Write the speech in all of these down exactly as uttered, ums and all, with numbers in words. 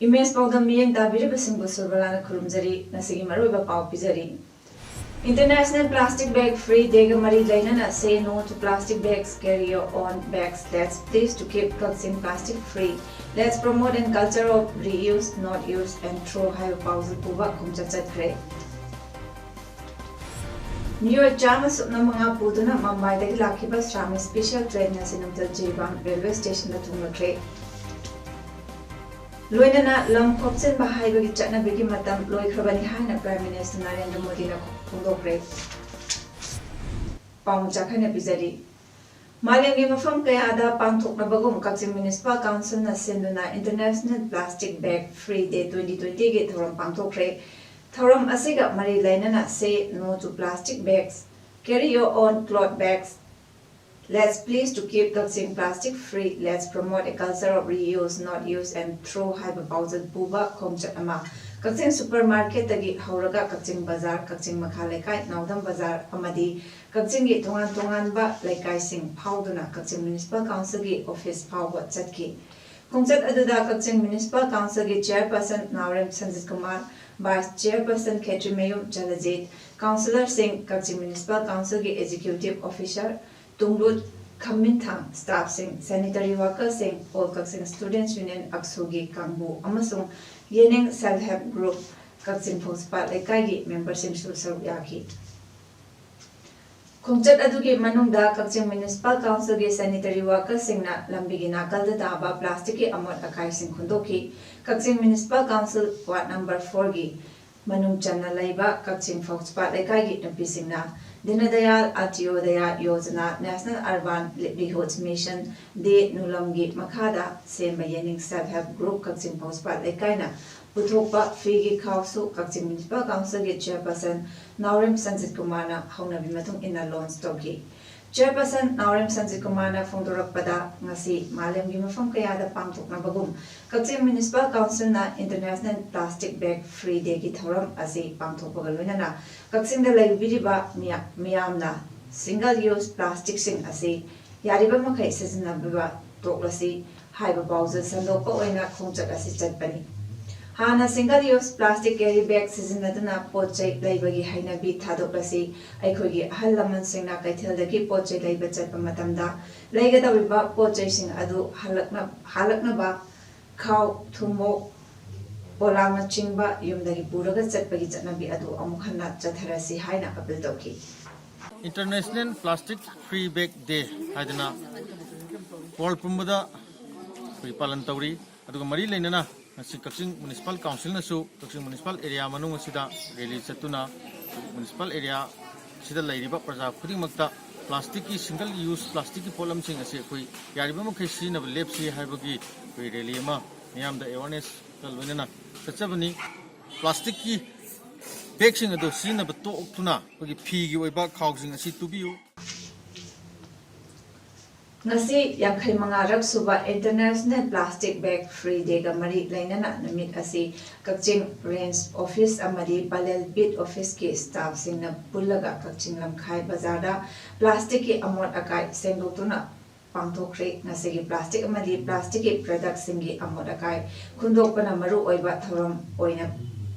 Image ꯄꯥꯎꯗꯝ ꯃꯤꯠꯌꯦꯡ ꯇꯥꯕꯤꯔꯤꯕꯁꯤꯡꯕꯨ ꯁꯨꯔꯕꯂꯥꯅ ꯈꯨꯔꯨꯝꯖꯔꯤ꯫ ꯉꯁꯤꯒꯤ ꯃꯔꯨꯑꯣꯏꯕ ꯄꯥꯎ ꯄꯤꯖꯔꯤ꯫ International Plastic Bag Free Day ꯒ ꯃꯔꯤ ꯂꯩꯅꯅ Say No to Plastic Bags, Carry Your Own Bags, Let's Pledge to Keep Kakching Plastic Free, Let's Promote a Culture of Reuse, Not Use and Throw ꯍꯥꯏꯕ ꯄꯥꯎꯖꯦꯜ ꯄꯨꯕ ꯈꯣꯡꯆꯠ ꯆꯠꯈ꯭ꯔꯦ꯫ ꯃꯤꯑꯣꯏ ꯆꯥꯝꯃ ꯁꯨꯞꯅ ꯃꯉꯥ ꯄꯨꯗꯨꯅ ꯃꯨꯝꯕꯥꯏꯗꯒꯤ ꯂꯥꯛꯈꯤꯕ ꯁ꯭ꯔꯥꯃꯤ ꯁ꯭ꯄꯦꯁꯦꯜ ꯇ꯭ꯔꯦꯟ ꯉꯁꯤ ꯅꯨꯡꯊꯤꯜ ꯖꯤꯔꯤꯕꯥꯝ ꯔꯦꯜꯋꯦ ꯁ꯭ꯇꯦꯁꯟꯗ ꯊꯨꯡꯂꯈ꯭ꯔꯦ꯫ ꯂꯣꯏꯅꯅ ꯂꯝ ꯈꯣꯞꯆꯤꯟꯕ ꯍꯥꯏꯕꯒꯤ ꯆꯠꯅꯕꯤꯒꯤ ꯃꯇꯝ ꯂꯣꯏꯈ꯭ꯔꯕꯅꯤ ꯍꯥꯏꯅ Prime Minister ꯅꯔꯦꯟꯗ꯭ꯔ ꯃꯣꯗꯤꯅ ꯐꯣꯡꯗꯣꯛꯈ꯭ꯔꯦ꯫ ꯄꯥꯎꯃꯆꯥ ꯈꯔꯅ ꯄꯤꯖꯔꯤ꯫ ꯃꯥꯂꯦꯝꯒꯤ ꯃꯐꯝ ꯀꯌꯥꯗ ꯄꯥꯡꯊꯣꯛꯅꯕꯒꯨꯝ ꯀꯛꯆꯤꯡ Municipal Council ꯅ ꯁꯤꯟꯗꯨꯅ International Plastic Bag Free Day twenty twenty ꯒꯤ ꯊꯧꯔꯝ ꯄꯥꯡꯊꯣꯛꯈ꯭ꯔꯦ꯫ ꯊꯧꯔꯝ ꯑꯁꯤꯒ ꯃꯔꯤ ꯂꯩꯅꯅ Say No to Plastic Bags, Carry Your Own Cloth Bags, Let's Pledge to Keep Kakching Plastic Free, Let's Promote a Culture of Reuse, Not Use and Throw ꯍꯥꯏꯕ ꯄꯥꯎꯖꯦꯜ ꯄꯨꯕ ꯈꯣꯡꯆꯠ ꯑꯃ ꯀꯛꯆꯤꯡ ꯁꯨꯄꯔ ꯃꯥꯔꯀꯦꯠꯇꯒꯤ ꯍꯧꯔꯒ ꯀꯛꯆꯤꯡ ꯕꯖꯥꯔ, ꯀꯛꯆꯤꯡ ꯃꯈꯥ ꯂꯩꯀꯥꯏ, ꯅꯥꯎꯗꯝ ꯕꯖꯥꯔ ꯑꯃꯗꯤ ꯀꯛꯆꯤꯡꯒꯤ ꯇꯣꯉꯥꯟ ꯇꯣꯉꯥꯟꯕ ꯂꯩꯀꯥꯏꯁꯤꯡ ꯐꯥꯎꯗꯨꯅ ꯀꯛꯆꯤꯡ Municipal Council ꯒꯤ office ꯐꯥꯎꯕ ꯆꯠꯈꯤ꯫ ꯈꯣꯡꯆꯠ ꯑꯗꯨꯗ ꯀꯛꯆꯤꯡ Municipal Council ꯒꯤ Chairperson ꯅꯥꯎꯔꯦꯝ ꯁꯟꯖꯤꯠ ꯀꯨꯃꯥꯔ, Vice Chairperson ꯈꯦꯇ꯭ꯔꯤꯃꯌꯨꯝ ꯆꯂꯖꯤꯠ, Councillor ꯁꯤꯡ, ꯀꯛꯆꯤꯡ Municipal Council ꯒꯤ Executive Officer ꯇꯨꯡꯂꯨꯠ ꯈꯝꯃꯤꯟꯊꯥꯡ, staff ꯁꯤꯡ, sanitary worker ꯁꯤꯡ, All Kakching Students Union, ꯑꯛꯁꯨꯒꯤ ꯀꯥꯡꯕꯨ ꯑꯃꯁꯨꯡ ꯌꯦꯅꯤꯡ Self Help Group, ꯀꯛꯆꯤꯡ ꯐꯧꯁꯄꯥꯠ ꯂꯩꯀꯥꯏꯒꯤ member ꯁꯤꯡꯁꯨ ꯁꯔꯨꯛ ꯌꯥꯈꯤ꯫ ꯈꯣꯡꯆꯠ ꯑꯗꯨꯒꯤ ꯃꯅꯨꯡꯗ ꯀꯛꯆꯤꯡ Municipal Council ꯒꯤ sanitary worker ꯁꯤꯡꯅ ꯂꯝꯕꯤꯒꯤ ꯅꯥꯀꯜꯗ ꯇꯥꯕ plastic ꯀꯤ ꯑꯃꯣꯠ ꯑꯀꯥꯏꯁꯤꯡ ꯈꯨꯟꯗꯣꯛꯈꯤ꯫ ꯀꯛꯆꯤꯡ Municipal Council Ward number four ꯒꯤ ꯃꯅꯨꯡ ꯆꯟꯅ ꯂꯩꯕ ꯀꯛꯆꯤꯡ ꯐꯧꯁꯄꯥꯠ ꯂꯩꯀꯥꯏꯒꯤ ꯅꯨꯄꯤꯁꯤꯡꯅ Deen Dayal Antyodaya Yojana, National Urban Livelihoods Mission, ꯗꯦ ꯅꯨꯂꯝꯒꯤ ꯃꯈꯥꯗ ꯁꯦꯝꯕ ꯌꯦꯅꯤꯡ Self Help Group ꯀꯛꯆꯤꯡ ꯃꯨꯅꯤꯁꯤꯄꯥꯜ ꯂꯩꯀꯥꯏꯅ ꯄꯨꯊꯣꯛꯄ ꯐꯤꯒꯤ ꯈꯥꯎꯁꯨ ꯀꯛꯆꯤꯡ ꯃ꯭ꯌꯨꯅꯤꯁꯤꯄꯥꯜ ꯀꯥꯎꯟꯁꯤꯜꯒꯤ ꯆꯤꯌꯔꯄꯔꯁꯟ ꯅꯥꯎꯔꯦꯝ ꯁꯟꯖꯤꯠ ꯀꯨꯃꯥꯔꯅ ꯍꯧꯅꯕꯤ ꯃꯇꯨꯡ ꯏꯟꯅ ꯂꯣꯟꯆ ꯇꯧꯈꯤ꯫ ꯆꯤꯌꯔꯄꯔꯁꯟ ꯅꯥꯎꯔꯦꯝ ꯁꯟꯖꯤꯠ ꯀꯨꯃꯥꯔꯅ ꯐꯣꯡꯗꯣꯔꯛꯄꯗ, ꯉꯁꯤ ꯃꯥꯂꯦꯝꯒꯤ ꯃꯐꯝ ꯀꯌꯥꯗ ꯄꯥꯡꯊꯣꯛꯅꯕꯒꯨꯝ ꯀꯛꯆꯤꯡ ꯃ꯭ꯌꯨꯅꯤꯁꯤꯄꯥꯜ ꯀꯥꯎꯟꯁꯤꯜꯅ International Plastic Bag Free Dayꯒꯤ ꯊꯧꯔꯝ ꯑꯁꯤ ꯄꯥꯡꯊꯣꯛꯄꯒ ꯂꯣꯏꯅꯅ ꯀꯛꯆꯤꯡꯗ ꯂꯩꯕꯤꯔꯤꯕ ꯃꯤꯌꯥ-, ꯃꯤꯌꯥꯝꯅ single use plasticꯁꯤꯡ ꯑꯁꯤ ꯌꯥꯔꯤꯕ ꯃꯈꯩ ꯁꯤꯖꯤꯟꯅꯕꯤꯕ ꯇꯣꯛꯂꯁꯤ ꯍꯥꯏꯕ ꯄꯥꯎꯖꯦꯜ ꯁꯟꯗꯣꯛꯄ ꯑꯣꯏꯅ ꯈꯣꯡꯆꯠ ꯑꯁꯤ ꯆꯠꯄꯅꯤ꯫ ꯍꯥꯟꯅ single use plastic carry bag ꯁꯤꯖꯤꯟꯅꯗꯨꯅ ꯄꯣꯠ ꯆꯩ ꯂꯩꯕꯒꯤ ꯍꯩꯅꯕꯤ ꯊꯥꯗꯣꯛꯂꯁꯤ꯫ ꯑꯩꯈꯣꯏꯒꯤ ꯑꯍꯜ ꯂꯃꯟꯁꯤꯡꯅ ꯀꯩꯊꯦꯜꯗꯒꯤ ꯄꯣꯠ ꯆꯩ ꯂꯩꯕ ꯆꯠꯄ ꯃꯇꯝꯗ ꯂꯩꯒꯗꯧꯔꯤꯕ ꯄꯣꯠ ꯆꯩꯁꯤꯡ ꯑꯗꯨ ꯍꯜꯂꯛꯅ-, ꯍꯜꯂꯛꯅꯕ ꯈꯥꯎ, ꯊꯨꯝꯃꯣꯛ, ꯄꯣꯂꯥꯡꯅꯆꯤꯡꯕ ꯌꯨꯝꯗꯒꯤ ꯄꯨꯔꯒ ꯆꯠꯄꯒꯤ ꯆꯠꯅꯕꯤ ꯑꯗꯨ ꯑꯃꯨꯛ ꯍꯟꯅ ꯆꯠꯊꯔꯁꯤ ꯍꯥꯏꯅ ꯑꯥꯄꯤꯜ ꯇꯧꯈꯤ꯫ International Plastic Free Bag Day ꯍꯥꯏꯗꯅ ꯋꯥꯔꯜ ꯄꯨꯝꯕꯗ ꯑꯩꯈꯣꯏ ꯄꯥꯂꯟ ꯇꯧꯔꯤ꯫ ꯑꯗꯨꯒ ꯃꯔꯤ ꯂꯩꯅꯅ ꯉꯁꯤ ꯀꯛꯆꯤꯡ ꯃ꯭ꯌꯨꯅꯤꯁꯤꯄꯥꯜ ꯀꯥꯎꯟꯁꯤꯜꯅꯁꯨ ꯀꯛꯆꯤꯡ ꯃ꯭ꯌꯨꯅꯤꯁꯤꯄꯥꯜ ꯑꯦꯔꯤꯌꯥ ꯃꯅꯨꯡ ꯑꯁꯤꯗ ꯔꯦꯂꯤ ꯆꯠꯇꯨꯅ ꯃ꯭ꯌꯨꯅꯤꯁꯤꯄꯥꯜ ꯑꯦꯔꯤꯌꯥ ꯑꯁꯤꯗ ꯂꯩꯔꯤꯕ ꯄ꯭ꯔꯖꯥ ꯈꯨꯗꯤꯡꯃꯛꯇ ꯄ꯭ꯂꯥꯁꯇꯤꯛꯀꯤ, single use plasticꯀꯤ ꯄꯣꯠꯂꯝꯁꯤꯡ ꯑꯁꯤ ꯑꯩꯈꯣꯏ ꯌꯥꯔꯤꯕ ꯃꯈꯩ ꯁꯤꯖꯤꯟꯅꯕ ꯂꯦꯞꯁꯤ ꯍꯥꯏꯕꯒꯤ ꯑꯩꯈꯣꯏ ꯔꯦꯂꯤ ꯑꯃ ꯃꯤꯌꯥꯝꯗ awarenessꯀ ꯂꯣꯏꯅꯅ ꯆꯠꯆꯕꯅꯤ꯫ ꯄ꯭ꯂꯥꯁꯇꯤꯛꯀꯤ ꯕꯦꯒꯁꯤꯡ ꯑꯗꯨ ꯁꯤꯖꯤꯟꯅꯕ ꯇꯣꯛꯇꯨꯅ ꯑꯩꯈꯣꯏꯒꯤ ꯐꯤꯒꯤ ꯑꯣꯏꯕ ꯈꯥꯎꯁꯤꯡ ꯑꯁꯤ ꯇꯨꯕꯤꯌꯨ꯫ ꯉꯁꯤ ꯌꯥꯡꯈꯩ ꯃꯉꯥꯔꯛ ꯁꯨꯕ International Plastic Bag Free Dayꯒ ꯃꯔꯤ ꯂꯩꯅꯅ ꯅꯨꯃꯤꯠ ꯑꯁꯤ ꯀꯛꯆꯤꯡ ꯔꯦꯟꯖ ꯑꯣꯐꯤꯁ ꯑꯃꯗꯤ ꯄꯂꯦꯜ ꯕꯤꯠ ꯑꯣꯐꯤꯁꯀꯤ staffꯁꯤꯡꯅ ꯄꯨꯜꯂꯒ ꯀꯛꯆꯤꯡ ꯂꯝꯈꯥꯏ ꯕꯖꯥꯔꯗ ꯄ꯭ꯂꯥꯁꯇꯤꯛꯀꯤ ꯑꯃꯣꯠ ꯑꯀꯥꯏ ꯁꯦꯡꯗꯣꯛꯇꯨꯅ ꯄꯥꯡꯊꯣꯛꯈ꯭ꯔꯦ꯫ ꯉꯁꯤꯒꯤ ꯄ꯭ꯂꯥꯁꯇꯤꯛ ꯑꯃꯗꯤ ꯄ꯭ꯂꯥꯁꯇꯤꯛꯀꯤ productꯁꯤꯡꯒꯤ ꯑꯃꯣꯠ ꯑꯀꯥꯏ ꯈꯨꯟꯗꯣꯛꯄꯅ ꯃꯔꯨ ꯑꯣꯏꯕ ꯊꯧꯔꯝ ꯑꯣꯏꯅ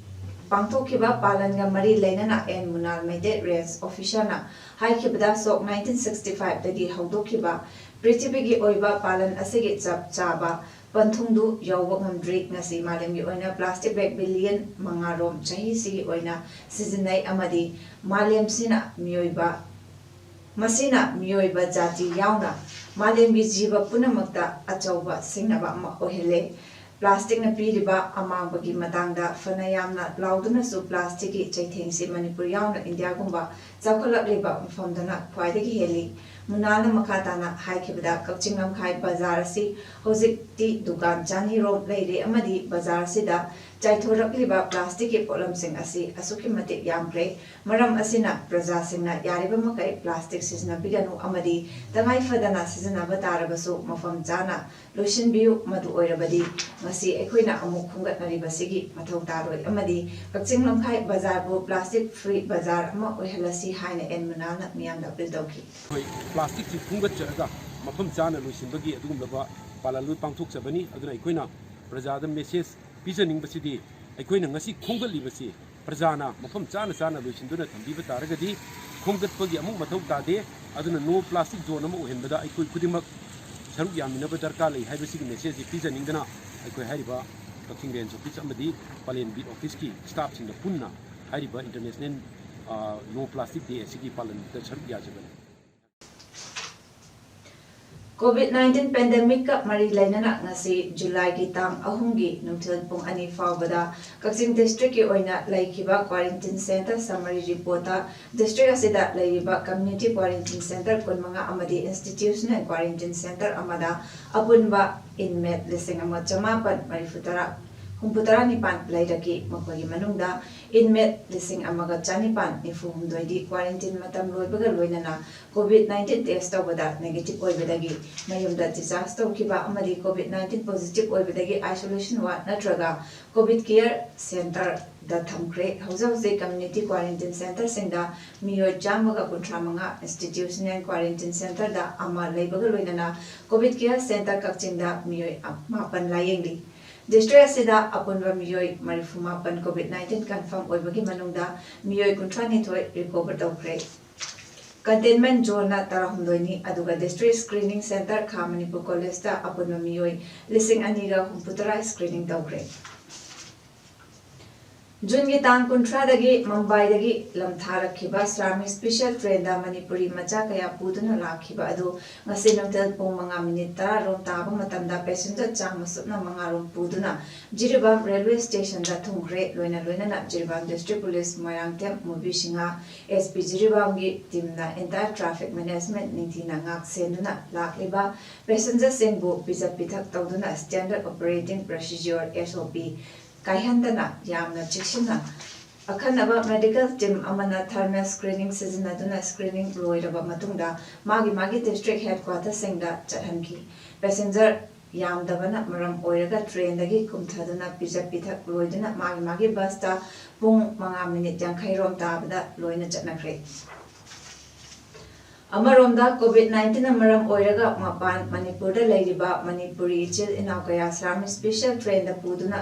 ꯄꯥꯡꯊꯣꯛꯈꯤꯕ ꯄꯥꯂꯟꯒ ꯃꯔꯤ ꯂꯩꯅꯅ ꯑꯦꯟ ꯃꯨꯅꯥꯜ ꯃꯩꯇꯩ ꯔꯦꯟꯖ ꯑꯣꯐꯤꯁꯔꯅ ꯍꯥꯏꯈꯤꯕꯗ, ꯁꯣꯛ nineteen sixty fiveꯇꯒꯤ ꯍꯧꯗꯣꯛꯈꯤꯕ ꯄ꯭ꯔꯤꯊꯤꯕꯤꯒꯤ ꯑꯣꯏꯕ ꯄꯥꯂꯟ ꯑꯁꯤꯒꯤ ꯆꯞ ꯆꯥꯕ ꯄꯟꯊꯨꯡꯗꯨ ꯌꯧꯕ ꯉꯝꯗ꯭ꯔꯤ꯫ ꯉꯁꯤ ꯃꯥꯂꯦꯝꯒꯤ ꯑꯣꯏꯅ ꯄ꯭ꯂꯥꯁꯇꯤꯛ ꯕꯦꯒ ꯕꯤꯂꯤꯌꯟ ꯃꯉꯥ ꯔꯣꯝ ꯆꯍꯤꯁꯤꯒꯤ ꯑꯣꯏꯅ ꯁꯤꯖꯤꯟꯅꯩ ꯑꯃꯗꯤ ꯃꯥꯂꯦꯝꯁꯤꯅ ꯃꯤꯑꯣꯏꯕ, ꯃꯁꯤꯅ ꯃꯤꯑꯣꯏꯕ ꯖꯥꯇꯤ ꯌꯥꯎꯅ ꯃꯥꯂꯦꯝꯒꯤ ꯖꯤꯕ ꯄꯨꯝꯅꯃꯛꯇ ꯑꯆꯧꯕ ꯁꯤꯡꯅꯕ ꯑꯃ ꯑꯣꯏꯍꯜꯂꯦ꯫ ꯄ꯭ꯂꯥꯁꯇꯤꯛꯅ ꯄꯤꯔꯤꯕ ꯑꯃꯥꯡꯕꯒꯤ ꯃꯇꯥꯡꯗ ꯐꯅ ꯌꯥꯝꯅ ꯂꯥꯎꯗꯨꯅꯁꯨ ꯄ꯭ꯂꯥꯁꯇꯤꯛꯀꯤ ꯆꯩꯊꯦꯡꯁꯤ ꯃꯅꯤꯄꯨꯔ ꯌꯥꯎꯅ ꯏꯟꯗꯤꯌꯥꯒꯨꯝꯕ ꯆꯥꯎꯈꯠꯂꯛꯂꯤꯕ ꯃꯐꯝꯗꯅ ꯈ꯭ꯋꯥꯏꯗꯒꯤ ꯍꯦꯜꯂꯤ꯫ ꯃꯨꯅꯥꯜꯅ ꯃꯈꯥ ꯇꯥꯅ ꯍꯥꯏꯈꯤꯕꯗ, ꯀꯛꯆꯤꯡ ꯂꯝꯈꯥꯏ ꯕꯖꯥꯔ ꯑꯁꯤ ꯍꯧꯖꯤꯛꯇꯤ ꯗꯨꯀꯥꯟ ꯆꯅꯤ ꯔꯣꯝ ꯂꯩꯔꯦ ꯑꯃꯗꯤ ꯕꯖꯥꯔ ꯑꯁꯤꯗ ꯆꯥꯏꯊꯣꯔꯛꯂꯤꯕ ꯄ꯭ꯂꯥꯁꯇꯤꯛꯀꯤ ꯄꯣꯠꯂꯝꯁꯤꯡ ꯑꯁꯤ ꯑꯁꯨꯛꯀꯤ ꯃꯇꯤꯛ ꯌꯥꯝꯈ꯭ꯔꯦ꯫ ꯃꯔꯝ ꯑꯁꯤꯅ ꯄ꯭ꯔꯖꯥꯁꯤꯡꯅ ꯌꯥꯔꯤꯕ ꯃꯈꯩ ꯄ꯭ꯂꯥꯁꯇꯤꯛ ꯁꯤꯖꯤꯟꯅꯕꯤꯒꯅꯨ ꯑꯃꯗꯤ ꯇꯉꯥꯏ ꯐꯗꯅ ꯁꯤꯖꯤꯟꯅꯕ ꯇꯥꯔꯕꯁꯨ ꯃꯐꯝ ꯆꯥꯅ ꯂꯣꯏꯁꯤꯟꯕꯤꯌꯨ꯫ ꯃꯗꯨ ꯑꯣꯏꯔꯕꯗꯤ ꯉꯁꯤ ꯑꯩꯈꯣꯏꯅ ꯑꯃꯨꯛ ꯈꯣꯝꯒꯠꯅꯔꯤꯕꯁꯤꯒꯤ ꯃꯊꯧ ꯇꯥꯔꯣꯏ ꯑꯃꯗꯤ ꯀꯛꯆꯤꯡ ꯂꯝꯈꯥꯏ ꯕꯖꯥꯔꯕꯨ ꯄ꯭ꯂꯥꯁꯇꯤꯛ ꯐ꯭ꯔꯤ ꯕꯖꯥꯔ ꯑꯃ ꯑꯣꯏꯍꯜꯂꯁꯤ ꯍꯥꯏꯅ ꯑꯦꯟ ꯃꯨꯅꯥꯜꯅ ꯃꯤꯌꯥꯝꯗ ꯑꯄꯤꯜ ꯇꯧꯈꯤ꯫ ꯑꯩꯈꯣꯏ ꯄ꯭ꯂꯥꯁꯇꯤꯛꯁꯤ ꯈꯣꯝꯒꯠꯆꯔꯒ ꯃꯐꯝ ꯆꯥꯅ ꯂꯣꯏꯁꯤꯟꯕꯒꯤ ꯑꯗꯨꯒꯨꯝꯂꯕ ꯄꯥꯂꯟꯗꯨ ꯄꯥꯡꯊꯣꯛꯆꯕꯅꯤ꯫ ꯑꯗꯨꯅ ꯑꯩꯈꯣꯏꯅ ꯄ꯭ꯔꯖꯥꯗ ꯃꯦꯁꯦꯖ ꯄꯤꯖꯅꯤꯡꯕꯁꯤꯗꯤ, ꯑꯩꯈꯣꯏꯅ ꯉꯁꯤ ꯈꯣꯝꯒꯠꯂꯤꯕꯁꯤ ꯄ꯭ꯔꯖꯥꯅ ꯃꯐꯝ ꯆꯥꯅ ꯆꯥꯅ ꯂꯣꯏꯁꯤꯟꯗꯨꯅ ꯊꯝꯕꯤꯕ ꯇꯥꯔꯒꯗꯤ ꯈꯣꯝꯒꯠꯄꯒꯤ ꯑꯃꯨꯛ ꯃꯊꯧ ꯇꯥꯗꯦ꯫ ꯑꯗꯨꯅ no plastic zone ꯑꯃ ꯑꯣꯏꯍꯟꯕꯗ ꯑꯩꯈꯣꯏ ꯈꯨꯗꯤꯡꯃꯛ ꯁꯔꯨꯛ ꯌꯥꯃꯤꯟꯅꯕ ꯗꯔꯀꯥꯔ ꯂꯩ ꯍꯥꯏꯕꯁꯤꯒꯤ ꯃꯦꯁꯦꯖꯁꯤ ꯄꯤꯖꯅꯤꯡꯗꯅ ꯑꯩꯈꯣꯏ ꯍꯥꯏꯔꯤꯕ ꯀꯛꯆꯤꯡ ꯔꯦꯟꯖ ꯑꯣꯐꯤꯁ ꯑꯃꯗꯤ ꯄꯂꯦꯟ ꯕꯤꯠ ꯑꯣꯐꯤꯁꯀꯤ ꯁ꯭ꯇꯥꯐꯁꯤꯡꯒ ꯄꯨꯟꯅ ꯍꯥꯏꯔꯤꯕ ꯏꯟꯇꯔꯅꯦꯁꯅꯦꯜ, ꯑ, no plastic day ꯑꯁꯤꯒꯤ ꯄꯥꯂꯟꯗ ꯁꯔꯨꯛ ꯌꯥꯖꯕꯅꯤ꯫ ꯀꯣꯚꯤꯗ ꯅꯥꯏꯟꯇꯤꯟ ꯄꯦꯟꯗꯦꯃꯤꯛꯀ ꯃꯔꯤ ꯂꯩꯅꯅ ꯉꯁꯤ ꯖꯨꯂꯥꯏꯒꯤ ꯇꯥꯡ ꯑꯍꯨꯝꯒꯤ ꯅꯨꯡꯊꯤꯜ ꯄꯨꯡ ꯑꯅꯤ ꯐꯥꯎꯕꯗ ꯀꯛꯆꯤꯡ ꯗꯤꯁꯇ꯭ꯔꯤꯛꯀꯤ ꯑꯣꯏꯅ ꯂꯩꯈꯤꯕ ꯀ꯭ꯋꯥꯔꯦꯟꯇꯤꯟ ꯁꯦꯟꯇꯔ ꯁꯝꯃꯔꯤ ꯔꯤꯄꯣꯔꯠꯇ ꯗꯤꯁꯇ꯭ꯔꯤꯛ ꯑꯁꯤꯗ ꯂꯩꯔꯤꯕ ꯀꯝꯃ꯭ꯌꯨꯅꯤꯇꯤ ꯀ꯭ꯋꯥꯔꯦꯟꯇꯤꯟ ꯁꯦꯟꯇꯔ ꯀꯨꯟꯃꯉꯥ ꯑꯃꯗꯤ ꯏꯟꯁꯇꯤꯇ꯭ꯌꯨꯁꯅꯦꯜ ꯀ꯭ꯋꯥꯔꯦꯟꯇꯤꯟ ꯁꯦꯟꯇꯔ ꯑꯃꯗ ꯑꯄꯨꯟꯕ ꯏꯟꯃꯦꯠ ꯂꯤꯁꯤꯡ ꯑꯃ ꯆꯃꯥꯄꯟ ꯃꯔꯤꯐꯨ ꯇꯔꯥ, ꯍꯨꯝꯐꯨ ꯇꯔꯥ ꯅꯤꯄꯥꯟ ꯂꯩꯔꯛꯈꯤ꯫ ꯃꯈꯣꯏꯒꯤ ꯃꯅꯨꯡꯗ ꯏꯟꯃꯦꯠ ꯂꯤꯁꯤꯡ ꯑꯃꯒ ꯆꯅꯤꯄꯥꯟ ꯅꯤꯐꯨ ꯍꯨꯝꯗꯣꯏꯗꯤ ꯀ꯭ꯋꯥꯔꯦꯟꯇꯤꯟ ꯃꯇꯝ ꯂꯣꯏꯕꯒ ꯂꯣꯏꯅꯅ ꯀꯣꯚꯤꯗ ꯅꯥꯏꯟꯇꯤꯟ ꯇꯦꯁ ꯇꯧꯕꯗ ꯅꯦꯒꯦꯇꯤꯚ ꯑꯣꯏꯕꯗꯒꯤ ꯃꯌꯨꯝꯗ ꯗꯤꯁꯆꯥꯔꯖ ꯇꯧꯈꯤꯕ ꯑꯃꯗꯤ ꯀꯣꯚꯤꯗ ꯅꯥꯏꯟꯇꯤꯟ ꯄꯣꯖꯤꯇꯤꯚ ꯑꯣꯏꯕꯗꯒꯤ ꯑꯥꯏꯁꯣꯂꯦꯁꯟ ꯋꯥꯔꯗ ꯅꯠꯇ꯭ꯔꯒ ꯀꯣꯚꯤꯗ ꯀꯦꯌꯔ ꯁꯦꯟꯇꯔꯗ ꯊꯝꯈ꯭ꯔꯦ꯫ ꯍꯧꯖꯤꯛ ꯍꯧꯖꯤꯛ ꯀꯝꯃ꯭ꯌꯨꯅꯤꯇꯤ ꯀ꯭ꯋꯥꯔꯦꯟꯇꯤꯟ ꯁꯦꯟꯇꯔꯁꯤꯡꯗ ꯃꯤꯑꯣꯏ ꯆꯥꯝꯃꯒ ꯀꯨꯟꯊ꯭ꯔꯥ ꯃꯉꯥ, ꯏꯟꯁꯇꯤꯇ꯭ꯌꯨꯁꯅꯦꯜ ꯀ꯭ꯋꯥꯔꯦꯟꯇꯤꯟ ꯁꯦꯟꯇꯔꯗ ꯑꯃ ꯂꯩꯕꯒ ꯂꯣꯏꯅꯅ ꯀꯣꯚꯤꯗ ꯀꯦꯌꯔ ꯁꯦꯟꯇꯔ ꯀꯛꯆꯤꯡꯗ ꯃꯤꯑꯣꯏ ꯃꯥꯄꯟ ꯂꯥꯌꯦꯡꯂꯤ꯫ ꯗꯤꯁꯇ꯭ꯔꯤꯛ ꯑꯁꯤꯗ ꯑꯄꯨꯟꯕ ꯃꯤꯑꯣꯏ ꯃꯔꯤꯐꯨ ꯃꯥꯄꯟ ꯀꯣꯚꯤꯗ ꯅꯥꯏꯟꯇꯤꯟ ꯀꯟꯐꯥꯔꯝ ꯑꯣꯏꯕꯒꯤ ꯃꯅꯨꯡꯗ ꯃꯤꯑꯣꯏ ꯀꯨꯟꯊ꯭ꯔꯥ ꯅꯤꯊꯣꯏ ꯔꯤꯀꯣꯚꯔ ꯇꯧꯈ꯭ꯔꯦ꯫ ꯀꯟꯇꯦꯟꯃꯦꯟ ꯖꯣꯟꯅ ꯇꯔꯥ ꯍꯨꯝꯗꯣꯏꯅꯤ, ꯑꯗꯨꯒ ꯗꯤꯁꯇ꯭ꯔꯤꯛ ꯁ꯭ꯀ꯭ꯔꯤꯅꯤꯡ ꯁꯦꯟꯇꯔ ꯈꯥ ꯃꯅꯤꯄꯨꯔ ꯀꯣꯂꯦꯖꯇ ꯑꯄꯨꯟꯕ ꯃꯤꯑꯣꯏ ꯂꯤꯁꯤꯡ ꯑꯅꯤꯒ ꯍꯨꯝꯐꯨ ꯇꯔꯥ ꯁ꯭ꯀ꯭ꯔꯤꯅꯤꯡ ꯇꯧꯈ꯭ꯔꯦ꯫ ꯖꯨꯟꯒꯤ ꯇꯥꯡ ꯀꯨꯟꯊ꯭ꯔꯥꯗꯒꯤ ꯃꯨꯝꯕꯥꯏꯗꯒꯤ ꯂꯝꯊꯥꯔꯛꯈꯤꯕ ꯁ꯭ꯔꯥꯃꯤ ꯁ꯭ꯄꯦꯁꯦꯜ ꯇ꯭ꯔꯦꯟꯗ ꯃꯅꯤꯄꯨꯔꯤ ꯃꯆꯥ ꯀꯌꯥ ꯄꯨꯗꯨꯅ ꯂꯥꯛꯈꯤꯕ ꯑꯗꯨ ꯉꯁꯤ ꯅꯨꯡꯊꯤꯜ ꯄꯨꯡ ꯃꯉꯥ ꯃꯤꯅꯤꯠ ꯇꯔꯥ ꯔꯣꯝ ꯇꯥꯕ ꯃꯇꯝꯗ ꯄꯦꯁꯦꯟꯖꯔ ꯆꯥꯝꯃ ꯁꯨꯞꯅ ꯃꯉꯥ ꯔꯣꯝ ꯄꯨꯗꯨꯅ ꯖꯤꯔꯤꯕꯥꯝ ꯔꯦꯜꯋꯦ ꯁ꯭ꯇꯦꯁꯟꯗ ꯊꯨꯡꯈ꯭ꯔꯦ꯫ ꯂꯣꯏꯅ ꯂꯣꯏꯅꯅ Jiribam district police Moirangthem Mubi Singh, S P ꯖꯤꯔꯤꯕꯥꯝꯒꯤ ꯇꯤꯝꯅ ꯑꯦꯟꯇꯥꯌꯔ ꯇ꯭ꯔꯥꯐꯤꯛ ꯃꯦꯅꯦꯖꯃꯦꯟꯠ ꯅꯤꯡꯊꯤꯅ ꯉꯥꯛ ꯁꯦꯟꯗꯨꯅ ꯂꯥꯛꯂꯤꯕ ꯄꯦꯁꯦꯟꯖꯔꯁꯤꯡꯕꯨ ꯄꯤꯖ ꯄꯤꯊꯛ ꯇꯧꯗꯨꯅ ꯁ꯭ꯇꯦꯟꯗꯔꯗ ꯑꯣꯄꯔꯦꯇꯤꯡ ꯄ꯭ꯔꯣꯁꯤꯖꯔ, ꯑꯦꯁ ꯑꯣ ꯄꯤ, ꯀꯥꯏꯍꯟꯗꯅ ꯌꯥꯝꯅ ꯆꯦꯛꯁꯤꯟꯅ ꯑꯈꯟꯅꯕ ꯃꯦꯗꯤꯀꯦꯜ ꯇꯤꯝ ꯑꯃꯅ ꯊꯔꯃꯦꯜ ꯁ꯭ꯀ꯭ꯔꯤꯅꯤꯡ ꯁꯤꯖꯤꯟꯅꯗꯨꯅ ꯁ꯭ꯀ꯭ꯔꯤꯅꯤꯡ ꯂꯣꯏꯔꯕ ꯃꯇꯨꯡꯗ ꯃꯥꯒꯤ ꯃꯥꯒꯤ ꯗꯤꯁꯇ꯭ꯔꯤꯛ ꯍꯦꯗꯀ꯭ꯋꯥꯇꯔꯁꯤꯡꯗ ꯆꯠꯍꯟꯈꯤ꯫ ꯄꯦꯁꯦꯟꯖꯔ ꯌꯥꯝꯗꯕꯅ ꯃꯔꯝ ꯑꯣꯏꯔꯒ ꯇ꯭ꯔꯦꯟꯗꯒꯤ ꯀꯨꯝꯊꯗꯨꯅ ꯄꯤꯖ ꯄꯤꯊꯛ ꯂꯣꯏꯗꯨꯅ ꯃꯥꯒꯤ ꯃꯥꯒꯤ ꯕꯁꯇ ꯄꯨꯡ ꯃꯉꯥ ꯃꯤꯅꯤꯠ ꯌꯥꯡꯈꯩ ꯔꯣꯝ ꯇꯥꯕꯗ ꯂꯣꯏꯅ ꯆꯠꯅꯈ꯭ꯔꯦ꯫ ꯑꯃꯔꯣꯝꯗ COVID nineteenꯅ ꯃꯔꯝ ꯑꯣꯏꯔꯒ ꯃꯄꯥꯟ ꯃꯅꯤꯄꯨꯔꯗ ꯂꯩꯔꯤꯕ ꯃꯅꯤꯄꯨꯔꯤ ꯏꯆꯤꯜ ꯏꯅꯥꯎ ꯀꯌꯥ ꯁ꯭ꯔꯥꯃꯤ ꯁ꯭ꯄꯦꯁꯦꯜ ꯇ꯭ꯔꯦꯟꯗ ꯄꯨꯗꯨꯅ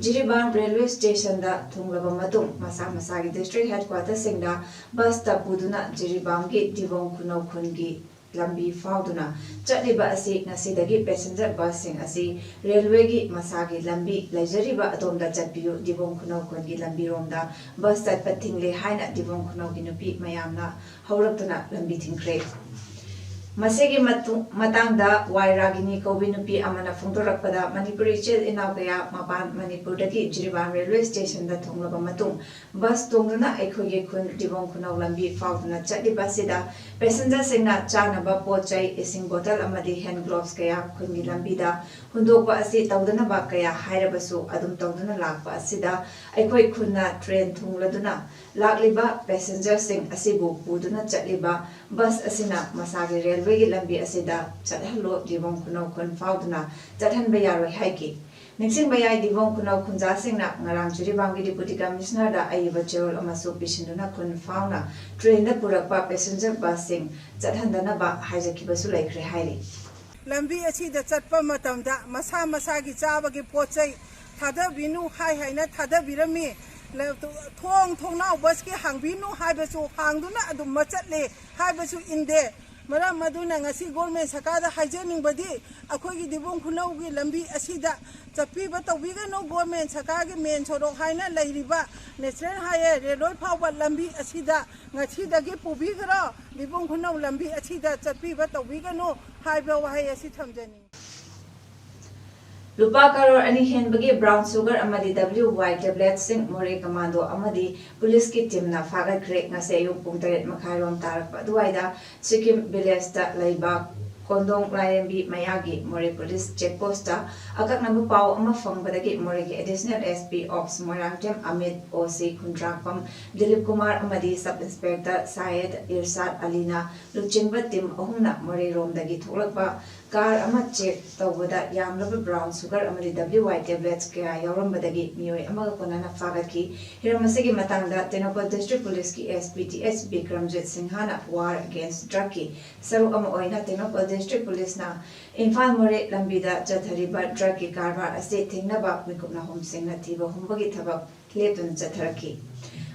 ꯖꯤꯔꯤꯕꯥꯝ ꯔꯦꯜꯋꯦ ꯁ꯭ꯇꯦꯁꯟꯗ ꯊꯨꯡꯂꯕ ꯃꯇꯨꯡ ꯃꯁꯥ ꯃꯁꯥꯒꯤ ꯗꯤꯁꯇ꯭ꯔꯤꯛ ꯍꯦꯗꯀ꯭ꯋꯥꯇꯔꯁꯤꯡꯗ ꯕꯁꯇ ꯄꯨꯗꯨꯅ ꯖꯤꯔꯤꯕꯥꯝꯒꯤ ꯗꯤꯕꯣꯡ ꯈꯨꯅꯧ ꯈꯨꯟꯒꯤ ꯂꯝꯕꯤ ꯐꯥꯎꯗꯨꯅ ꯆꯠꯂꯤꯕ ꯑꯁꯤ ꯉꯁꯤꯗꯒꯤ ꯄꯦꯁꯦꯟꯖꯔ ꯕꯁꯁꯤꯡ ꯑꯁꯤ ꯔꯦꯜꯋꯦꯒꯤ ꯃꯁꯥꯒꯤ ꯂꯝꯕꯤ ꯂꯩꯖꯔꯤꯕ ꯑꯗꯣꯝꯗ ꯆꯠꯄꯤꯌꯨ, ꯗꯤꯕꯣꯡ ꯈꯨꯅꯧ ꯈꯨꯟꯒꯤ ꯂꯝꯕꯤꯔꯣꯝꯗ ꯕꯁ ꯆꯠꯄ ꯊꯤꯡꯂꯦ ꯍꯥꯏꯅ ꯗꯤꯕꯣꯡ ꯈꯨꯅꯧꯒꯤ ꯅꯨꯄꯤ ꯃꯌꯥꯝꯅ ꯍꯧꯔꯛꯇꯨꯅ ꯂꯝꯕꯤ ꯊꯤꯡꯈ꯭ꯔꯦ꯫ ꯃꯁꯤꯒꯤ ꯃꯇꯨꯡ-, ꯃꯇꯥꯡꯗ ꯋꯥꯏ ꯔꯥꯒꯤꯅꯤ ꯀꯧꯕꯤ ꯅꯨꯄꯤ ꯑꯃꯅ ꯐꯣꯡꯗꯣꯔꯛꯄꯗ, ꯃꯅꯤꯄꯨꯔꯤ ꯏꯆꯤꯜ ꯏꯅꯥꯎ ꯀꯌꯥ ꯃꯄꯥꯟ ꯃꯅꯤꯄꯨꯔꯗꯒꯤ ꯖꯤꯔꯤꯕꯥꯝ ꯔꯦꯜꯋꯦ ꯁ꯭ꯇꯦꯁꯟꯗ ꯊꯨꯡꯂꯕ ꯃꯇꯨꯡ, ꯕꯁ ꯇꯣꯡꯗꯨꯅ ꯑꯩꯈꯣꯏꯒꯤ ꯈꯨꯟ ꯗꯤꯕꯣꯡ ꯈꯨꯅꯧ ꯂꯝꯕꯤ ꯐꯥꯎꯗꯨꯅ ꯆꯠꯂꯤꯕ ꯑꯁꯤꯗ ꯄꯦꯁꯦꯟꯖꯔꯁꯤꯡꯅ ꯆꯥꯅꯕ ꯄꯣꯠ ꯆꯩ, ꯏꯁꯤꯡ ꯕꯣꯇꯜ ꯑꯃꯗꯤ ꯍꯦꯟ ꯒ꯭ꯂꯣꯚꯁ ꯀꯌꯥ ꯈꯨꯟꯒꯤ ꯂꯝꯕꯤꯗ ꯍꯨꯟꯗꯣꯛꯄ ꯑꯁꯤ ꯇꯧꯗꯅꯕ ꯀꯌꯥ ꯍꯥꯏꯔꯕꯁꯨ ꯑꯗꯨꯝ ꯇꯧꯗꯨꯅ ꯂꯥꯛꯄ ꯑꯁꯤꯗ ꯑꯩꯈꯣꯏ ꯈꯨꯟꯅ ꯇ꯭ꯔꯦꯟ ꯊꯨꯡꯂꯗꯨꯅ ꯂꯥꯛꯂꯤꯕ ꯄꯦꯁꯦꯟꯖꯔꯁꯤꯡ ꯑꯁꯤꯕꯨ ꯄꯨꯗꯨꯅ ꯆꯠꯂꯤꯕ ꯕꯁ ꯑꯁꯤꯅ ꯃꯁꯥꯒꯤ ꯔꯦꯜꯋꯦꯒꯤ ꯂꯝꯕꯤ ꯑꯁꯤꯗ ꯆꯠꯍꯜꯂꯣ, ꯗꯤꯕꯣꯡ ꯈꯨꯅꯧ ꯈꯨꯟ ꯐꯥꯎꯗꯨꯅ ꯆꯠꯍꯟꯕ ꯌꯥꯔꯣꯏ ꯍꯥꯏꯈꯤ꯫ ꯅꯤꯡꯁꯤꯡꯕ ꯌꯥꯏ, ꯗꯤꯕꯣꯡ ꯈꯨꯅꯧ ꯈꯨꯟꯖꯥꯁꯤꯡꯅ ꯉꯔꯥꯡ ꯖꯤꯔꯤꯕꯥꯝꯒꯤ ꯗꯤꯄꯨꯇꯤ ꯀꯃꯤꯁꯅꯔꯗ ꯑꯏꯕ ꯆꯦꯔꯣꯜ ꯑꯃꯁꯨ ꯄꯤꯁꯤꯟꯗꯨꯅ ꯈꯨꯟ ꯐꯥꯎꯅ ꯇ꯭ꯔꯦꯟꯗ ꯄꯨꯔꯛꯄ ꯄꯦꯁꯦꯟꯖꯔ ꯕꯁꯁꯤꯡ ꯆꯠꯍꯟꯗꯅꯕ ꯍꯥꯏꯖꯈꯤꯕꯁꯨ ꯂꯩꯈ꯭ꯔꯦ ꯍꯥꯏꯔꯤ꯫ ꯂꯝꯕꯤ ꯑꯁꯤꯗ ꯆꯠꯄ ꯃꯇꯝꯗ ꯃꯁꯥ ꯃꯁꯥꯒꯤ ꯆꯥꯕꯒꯤ ꯄꯣꯠ ꯆꯩ ꯊꯥꯗꯕꯤꯅꯨ ꯍꯥꯏ ꯍꯥꯏꯅ ꯊꯥꯗꯕꯤꯔꯝꯃꯤ꯫ ꯂ-, ꯊꯣꯡ ꯊꯣꯡꯅꯥꯎ ꯕꯁꯀꯤ ꯍꯥꯡꯕꯤꯅꯨ ꯍꯥꯏꯕꯁꯨ ꯍꯥꯡꯗꯨꯅ ꯑꯗꯨꯝ ꯃꯆꯠꯂꯦ ꯍꯥꯏꯕꯁꯨ ꯏꯟꯗꯦ꯫ ꯃꯔꯝ ꯑꯗꯨꯅ ꯉꯁꯤ ꯒꯣꯔꯃꯦꯟ ꯁꯔꯀꯥꯔꯗ ꯍꯥꯏꯖꯅꯤꯡꯕꯗꯤ, ꯑꯩꯈꯣꯏꯒꯤ ꯗꯤꯕꯨꯡ ꯈꯨꯅꯧꯒꯤ ꯂꯝꯕꯤ ꯑꯁꯤꯗ ꯆꯠꯄꯤꯕ ꯇꯧꯕꯤꯒꯅꯨ꯫ ꯒꯣꯔꯃꯦꯟ ꯁꯔꯀꯥꯔꯒꯤ ꯃꯦꯟ ꯁꯣꯔꯣꯛ ꯍꯥꯏꯅ ꯂꯩꯔꯤꯕ ꯅꯦꯁꯅꯦꯜ ꯍꯥꯏꯋꯦ ꯔꯦꯜꯋꯦ ꯐꯥꯎꯕ ꯂꯝꯕꯤ ꯑꯁꯤꯗ ꯉꯁꯤꯗꯒꯤ ꯄꯨꯕꯤꯈ꯭ꯔꯣ꯫ ꯗꯤꯕꯨꯡ ꯈꯨꯅꯧ ꯂꯝꯕꯤ ꯑꯁꯤꯗ ꯆꯠꯄꯤꯕ ꯇꯧꯕꯤꯒꯅꯨ ꯍꯥꯏꯕ ꯋꯥꯍꯩ ꯑꯁꯤ ꯊꯝꯖꯅꯤꯡꯏ꯫ ꯂꯨꯄꯥ ꯀꯔꯣꯔ ꯑꯅꯤ ꯍꯦꯟꯕꯒꯤ ꯕ꯭ꯔꯥꯎꯟ ꯁꯨꯒꯔ ꯑꯃꯗꯤ W Y ꯇꯦꯕ꯭ꯂꯦꯠꯁꯤꯡ ꯃꯣꯔꯦ ꯀꯃꯥꯟꯗꯣ ꯑꯃꯗꯤ ꯄꯨꯂꯤꯁꯀꯤ ꯇꯤꯝꯅ ꯐꯥꯒꯠꯈ꯭ꯔꯦ꯫ ꯉꯁꯤ ꯑꯌꯨꯛ ꯄꯨꯡ ꯇꯔꯦꯠ ꯃꯈꯥꯏꯔꯣꯝ ꯇꯥꯔꯛꯄ ꯑꯗꯨꯋꯥꯏꯗ ꯁꯤꯀꯤꯝ ꯚꯤꯂꯦꯖꯇ ꯂꯩꯕ ꯀꯣꯟꯗꯣꯡ ꯂꯥꯏꯔꯦꯝꯕꯤ ꯃꯌꯥꯒꯤ ꯃꯣꯔꯦ ꯄꯨꯂꯤꯁ ꯆꯦꯛ ꯄꯣꯁꯇ ꯑꯀꯛꯅꯕ ꯄꯥꯎ ꯑꯃ ꯐꯪꯕꯗꯒꯤ ꯃꯣꯔꯦꯒꯤ additional S P of Moirangthem Amit, O C Khundrakpam Dilip Kumar ꯑꯃꯗꯤ ꯁꯕ ꯏꯟꯁꯄꯦꯛꯇꯔ ꯁꯥꯌꯦꯗ ꯏꯔꯁꯥꯗ ꯑꯂꯤꯅ ꯂꯨꯆꯤꯡꯕ ꯇꯤꯝ ꯑꯍꯨꯝꯅ ꯃꯣꯔꯦꯔꯣꯝꯗꯒꯤ ꯊꯣꯛꯂꯛꯄ ꯀꯥꯔ ꯑꯃ ꯆꯦꯛ ꯇꯧꯕꯗ ꯌꯥꯝꯂꯕ ꯕ꯭ꯔꯥꯎꯟ ꯁꯨꯒꯔ ꯑꯃꯗꯤ W Y ꯇꯦꯕ꯭ꯂꯦꯠꯁ ꯀꯌꯥ ꯌꯥꯎꯔꯝꯕꯗꯒꯤ ꯃꯤꯑꯣꯏ ꯑꯃꯒ ꯀꯣꯟꯅꯅ ꯐꯥꯒꯠꯈꯤ꯫ ꯍꯤꯔꯝ ꯑꯁꯤꯒꯤ ꯃꯇꯥꯡꯗ ꯇꯦꯡꯅꯧꯄꯜ ꯗꯤꯁꯇ꯭ꯔꯤꯛ ꯄꯨꯂꯤꯁꯀꯤ S P T S Bikramjit ꯁꯤꯡꯍꯅ ꯋꯥꯔ ꯑꯒꯦꯟꯁ ꯗ꯭ꯔꯒꯀꯤ ꯁꯔꯨꯛ ꯑꯃ ꯑꯣꯏꯅ ꯇꯦꯡꯅꯧꯄꯜ ꯗꯤꯁꯇ꯭ꯔꯤꯛ ꯄꯨꯂꯤꯁꯅ ꯏꯝꯐꯥꯜ ꯃꯣꯔꯦ ꯂꯝꯕꯤꯗ ꯆꯠꯊꯔꯤꯕ ꯗ꯭ꯔꯒꯀꯤ ꯀꯔꯕꯥꯔ ꯑꯁꯤ ꯊꯤꯡꯅꯕ ꯃꯤꯀꯨꯞ ꯅꯥꯍꯨꯝꯁꯤꯡꯅ ꯊꯤꯕ ꯍꯨꯝꯕꯒꯤ ꯊꯕꯛ ꯂꯦꯞꯇꯅ ꯆꯠꯊꯔꯛꯈꯤ꯫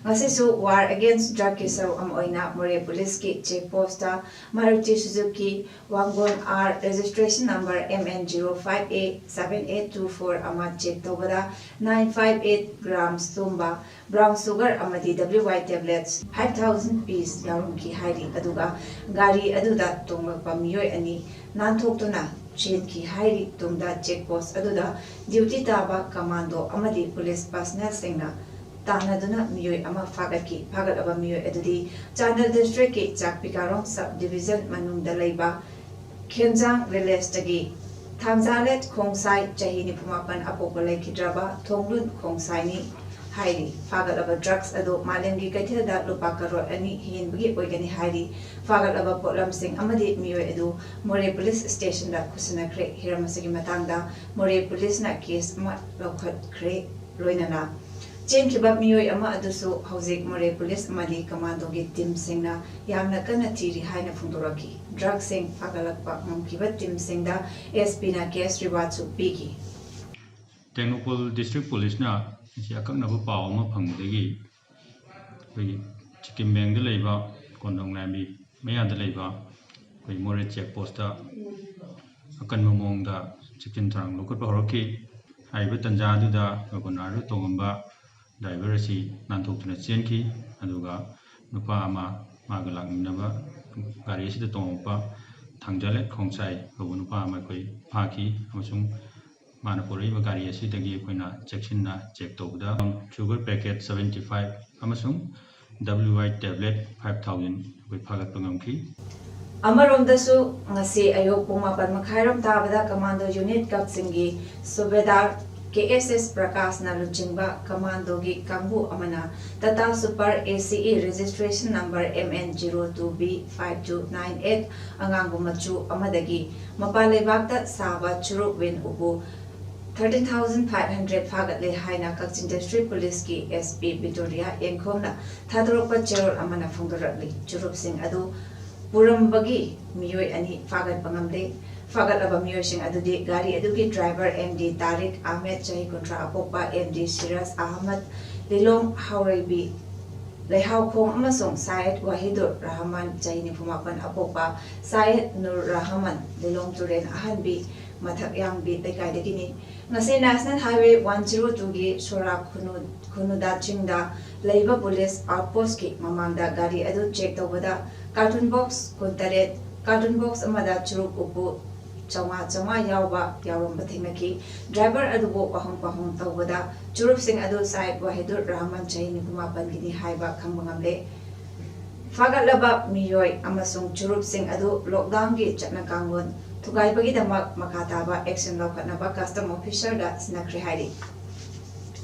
ꯉꯁꯤꯁꯨ ꯋꯥꯔ ꯑꯦꯒꯦꯟꯁ ꯗ꯭ꯔꯒꯀꯤ ꯁꯔꯨꯛ ꯑꯃ ꯑꯣꯏꯅ ꯃꯣꯔꯦ ꯄꯨꯂꯤꯁꯀꯤ check post Maruti Suzuki wagon R registration number M N zero five A seven eight two four ꯑꯃ ꯆꯦꯛ ꯇꯧꯕꯗ nine five eight grams ꯇꯨꯝꯕ ꯕ꯭ꯔꯥꯎꯟ ꯁꯨꯒꯔ ꯑꯃꯗꯤ W Y tablets five thousand piece ꯌꯥꯎꯔꯝꯈꯤ ꯍꯥꯏꯔꯤ꯫ ꯑꯗꯨꯒ ꯒꯥꯔꯤ ꯑꯗꯨꯗ ꯇꯣꯡꯂꯛꯄ ꯃꯤꯑꯣꯏ ꯑꯅꯤ ꯅꯥꯟꯊꯣꯛꯇꯨꯅ ꯆꯦꯟꯈꯤ ꯍꯥꯏꯔꯤ꯫ ꯇꯨꯡꯗ ꯆꯦꯛ ꯄꯣꯁ ꯑꯗꯨꯗ ꯗ꯭ꯌꯨꯇꯤ ꯇꯥꯕ ꯀꯃꯥꯟꯗꯣ ꯑꯃꯗꯤ ꯄꯨꯂꯤꯁ ꯄꯔꯁꯅꯦꯜꯁꯤꯡꯅ ꯇꯥꯟꯅꯗꯨꯅ ꯃꯤꯑꯣꯏ ꯑꯃ ꯐꯥꯒꯠꯈꯤ꯫ ꯐꯥꯒꯠꯂꯕ ꯃꯤꯑꯣꯏ ꯑꯗꯨꯗꯤ ꯆꯥꯟꯗꯦꯜ ꯗꯤꯁꯇ꯭ꯔꯤꯛꯀꯤ ꯆꯥꯛꯄꯤꯀꯥꯔꯣꯡ ꯁꯕ ꯗꯤꯕꯤꯖꯟ ꯃꯅꯨꯡꯗ ꯂꯩꯕ ꯈꯦꯟꯖꯥꯡ ꯚꯤꯂꯦꯖꯇꯒꯤ ꯊꯥꯡꯖꯥꯂꯦꯠ ꯈꯣꯡꯁꯥꯏ, ꯆꯍꯤ ꯅꯤꯐꯨ ꯃꯥꯄꯟ, ꯑꯄꯣꯛꯄ ꯂꯩꯈꯤꯗ꯭ꯔꯕ ꯊꯣꯡꯂꯨꯟ ꯈꯣꯡꯁꯥꯏꯅꯤ ꯍꯥꯏꯔꯤ꯫ ꯐꯥꯒꯠꯂꯕ ꯗ꯭ꯔꯒꯁ ꯑꯗꯨ ꯃꯥꯂꯦꯝꯒꯤ ꯀꯩꯊꯦꯜꯗ ꯂꯨꯄꯥ ꯀꯔꯣꯔ ꯑꯅꯤ ꯍꯦꯟꯕꯒꯤ ꯑꯣꯏꯒꯅꯤ ꯍꯥꯏꯔꯤ꯫ ꯐꯥꯒꯠꯂꯕ ꯄꯣꯠꯂꯝꯁꯤꯡ ꯑꯃꯗꯤ ꯃꯤꯑꯣꯏ ꯑꯗꯨ ꯃꯣꯔꯦ ꯄꯨꯂꯤꯁ ꯁ꯭ꯇꯦꯁꯟꯗ ꯈꯨꯠꯁꯤꯟꯅꯈ꯭ꯔꯦ꯫ ꯍꯤꯔꯝ ꯑꯁꯤꯒꯤ ꯃꯇꯥꯡꯗ ꯃꯣꯔꯦ ꯄꯨꯂꯤꯁꯅ ꯀꯦꯁ ꯑꯃ ꯂꯧꯈꯠꯈ꯭ꯔꯦ꯫ ꯂꯣꯏꯅꯅ ꯆꯦꯟꯈꯤꯕ ꯃꯤꯑꯣꯏ ꯑꯃ ꯑꯗꯨꯁꯨ ꯍꯧꯖꯤꯛ ꯃꯣꯔꯦ ꯄꯨꯂꯤꯁ ꯑꯃꯗꯤ ꯀꯃꯥꯟꯗꯣꯒꯤ ꯇꯤꯝꯁꯤꯡꯅ ꯌꯥꯝꯅ ꯀꯟꯅ ꯊꯤꯔꯤ ꯍꯥꯏꯅ ꯐꯣꯡꯗꯣꯔꯛꯈꯤ꯫ ꯗ꯭ꯔꯒꯁꯤꯡ ꯐꯥꯒꯠꯂꯛꯄ ꯉꯝꯈꯤꯕ ꯇꯤꯝꯁꯤꯡꯗ S P ꯅ ꯀꯦꯁ ꯔꯤꯋꯥꯔꯗꯁꯨ ꯄꯤꯈꯤ꯫ ꯇꯦꯡꯅꯧꯄꯜ ꯗꯤꯁꯇ꯭ꯔꯤꯛ ꯄꯨꯂꯤꯁꯅ ꯉꯁꯤ ꯑꯀꯛꯅꯕ ꯄꯥꯎ ꯑꯃ ꯐꯪꯕꯗꯒꯤ ꯑꯩꯈꯣꯏꯒꯤ ꯁꯤꯀꯤꯝ ꯕꯦꯡꯗ ꯂꯩꯕ ꯀꯣꯟꯗꯣꯡ ꯂꯥꯏꯔꯦꯝꯕꯤ ꯃꯌꯥꯗ ꯂꯩꯕ ꯑꯩꯈꯣꯏ ꯃꯣꯔꯦ ꯆꯦꯛ ꯄꯣꯁꯇ ꯑꯀꯟꯕ ꯃꯑꯣꯡꯗ ꯆꯦꯛꯁꯤꯟ ꯊꯧꯔꯥꯡ ꯂꯧꯈꯠꯄ ꯍꯧꯔꯛꯈꯤ꯫ ꯍꯥꯏꯔꯤꯕ ꯇꯥꯟꯖꯥ ꯑꯗꯨꯗ ꯋꯦꯒꯣꯅꯥꯔꯗꯨ ꯇꯣꯡꯉꯝꯕ ꯗ꯭ꯔꯥꯏꯚꯔ ꯑꯁꯤ ꯅꯥꯟꯊꯣꯛꯇꯨꯅ ꯆꯦꯟꯈꯤ꯫ ꯑꯗꯨꯒ ꯅꯨꯄꯥ ꯑꯃ, ꯃꯥꯒ ꯂꯥꯛꯃꯤꯟꯅꯕ ꯒꯥꯔꯤ ꯑꯁꯤꯗ ꯇꯣꯡꯉꯛꯄ ꯊꯥꯡꯖꯥꯂꯦꯠ ꯈꯣꯡꯁꯥꯏ ꯀꯧꯕ ꯅꯨꯄꯥ ꯑꯃ ꯑꯩꯈꯣꯏ ꯐꯥꯈꯤ ꯑꯃꯁꯨꯡ ꯃꯥꯅ ꯄꯨꯔꯛꯏꯕ ꯒꯥꯔꯤ ꯑꯁꯤꯗꯒꯤ ꯑꯩꯈꯣꯏꯅ ꯆꯦꯛꯁꯤꯟꯅ ꯆꯦꯛ ꯇꯧꯕꯗ sugar packet seventy five ꯑꯃꯁꯨꯡ W I tablet five thousand ꯑꯩꯈꯣꯏ ꯐꯥꯒꯠꯄ ꯉꯝꯈꯤ꯫ ꯑꯃꯔꯣꯝꯗꯁꯨ, ꯉꯁꯤ ꯑꯌꯨꯛ ꯄꯨꯡ ꯃꯥꯄꯟ ꯃꯈꯥꯏꯔꯣꯝ ꯇꯥꯕꯗ ꯀꯃꯥꯟꯗꯣ ꯌꯨꯅꯤꯠ ꯀꯛꯆꯤꯡꯒꯤ ꯁꯨꯕꯦꯗꯥꯔ ꯀꯦ ꯑꯦꯁ ꯑꯦꯁ ꯄ꯭ꯔꯀꯥꯁꯅ ꯂꯨꯆꯤꯡꯕ ꯀꯃꯥꯟꯗꯣꯒꯤ ꯀꯥꯡꯕꯨ ꯑꯃꯅ Tata super A C E registration number M N zero two B five two nine eight ꯑꯉꯥꯡꯕ ꯃꯆꯨ ꯑꯃꯗꯒꯤ ꯃꯄꯥꯟ ꯂꯩꯕꯥꯛꯇ ꯁꯥꯕ ꯆꯨꯔꯨꯞ ꯋꯤꯟ ꯎꯄꯨ thirteen thousand five hundred ꯐꯥꯒꯠꯂꯦ ꯍꯥꯏꯅ ꯀꯛꯆꯤꯡ ꯗꯤꯁꯇ꯭ꯔꯤꯛ ꯄꯨꯂꯤꯁꯀꯤ S P ꯕꯤꯛꯇꯣꯔꯤꯌꯥ ꯌꯦꯡꯈꯣꯝꯅ ꯊꯥꯗꯣꯔꯛꯄ ꯆꯦꯔꯣꯜ ꯑꯃꯅ ꯐꯣꯡꯗꯣꯔꯛꯂꯤ꯫ ꯆꯨꯔꯨꯞꯁꯤꯡ ꯑꯗꯨ ꯄꯨꯔꯝꯕꯒꯤ ꯃꯤꯑꯣꯏ ꯑꯅꯤ ꯐꯥꯒꯠꯄ ꯉꯝꯂꯦ꯫ ꯐꯥꯒꯠꯂꯕ ꯃꯤꯑꯣꯏꯁꯤꯡ ꯑꯗꯨꯗꯤ ꯒꯥꯔꯤ ꯑꯗꯨꯒꯤ ꯗ꯭ꯔꯥꯏꯚꯔ M D ꯇꯥꯔꯤꯛ ꯑꯍꯃꯦꯗ, ꯆꯍꯤ ꯀꯨꯟꯊ꯭ꯔꯥ ꯑꯄꯣꯛꯄ, M D ꯁꯤꯔꯥꯖ ꯑꯍꯃꯗ, ꯂꯤꯂꯣꯡ ꯍꯥꯎꯔꯩꯕꯤ ꯂꯩꯍꯥꯎꯈꯣꯡ, ꯑꯃꯁꯨꯡ ꯁꯥꯌꯦꯗ ꯋꯥꯍꯤꯗꯨꯔ ꯔꯍꯃꯟ, ꯆꯍꯤ ꯅꯤꯐꯨ ꯃꯥꯄꯟ ꯑꯄꯣꯛꯄ, ꯁꯥꯌꯦꯗ ꯅꯨꯔ ꯔꯍꯃꯟ, ꯂꯤꯂꯣꯡ ꯇꯨꯔꯦꯜ ꯑꯍꯟꯕꯤ ꯃꯊꯛꯌꯥꯡꯕꯤ ꯂꯩꯀꯥꯏꯗꯒꯤꯅꯤ꯫ ꯉꯁꯤ National Highway one zero two ꯒꯤ ꯁꯣꯔꯥ ꯈꯨꯅꯨ, ꯈꯨꯅꯨꯗꯥ ꯆꯤꯡꯗ ꯂꯩꯕ ꯄꯨꯂꯤꯁ ꯑꯥꯎꯠꯄꯣꯁꯀꯤ ꯃꯃꯥꯡꯗ ꯒꯥꯔꯤ ꯑꯗꯨ ꯆꯦꯛ ꯇꯧꯕꯗ carton box ꯀꯨꯟꯇꯔꯦꯠ, carton box ꯑꯃꯗ ꯆꯨꯔꯨꯞ ꯎꯄꯨ ꯆꯥꯝꯃꯉꯥ ꯆꯥꯝꯃꯉꯥ ꯌꯥꯎꯕ ꯌꯥꯎꯔꯝꯕ ꯊꯦꯡꯅꯈꯤ꯫ ꯗ꯭ꯔꯥꯏꯚꯔ ꯑꯗꯨꯕꯨ ꯋꯥꯍꯪ ꯄꯥꯎꯍꯪ ꯇꯧꯕꯗ ꯆꯨꯔꯨꯞꯁꯤꯡ ꯑꯗꯨ ꯁꯥꯌꯦꯗ ꯋꯥꯍꯤꯗꯨꯔ ꯔꯍꯃꯟ, ꯆꯍꯤ ꯅꯤꯐꯨ ꯃꯥꯄꯟꯒꯤꯅꯤ ꯍꯥꯏꯕ ꯈꯪꯕ ꯉꯝꯂꯦ꯫ ꯐꯥꯒꯠꯂꯕ ꯃꯤꯑꯣꯏ ꯑꯃꯁꯨꯡ ꯆꯨꯔꯨꯞꯁꯤꯡ ꯑꯗꯨ ꯂꯣꯛꯗꯥꯎꯟꯒꯤ ꯆꯠꯅ ꯀꯥꯡꯂꯣꯟ ꯊꯨꯒꯥꯏꯕꯒꯤꯗꯃꯛ ꯃꯈꯥ ꯇꯥꯕ action ꯂꯧꯈꯠꯅꯕ ꯀꯁꯇꯝ ꯑꯣꯐꯤꯁꯔꯗ ꯁꯤꯟꯅꯈ꯭ꯔꯦ ꯍꯥꯏꯔꯤ꯫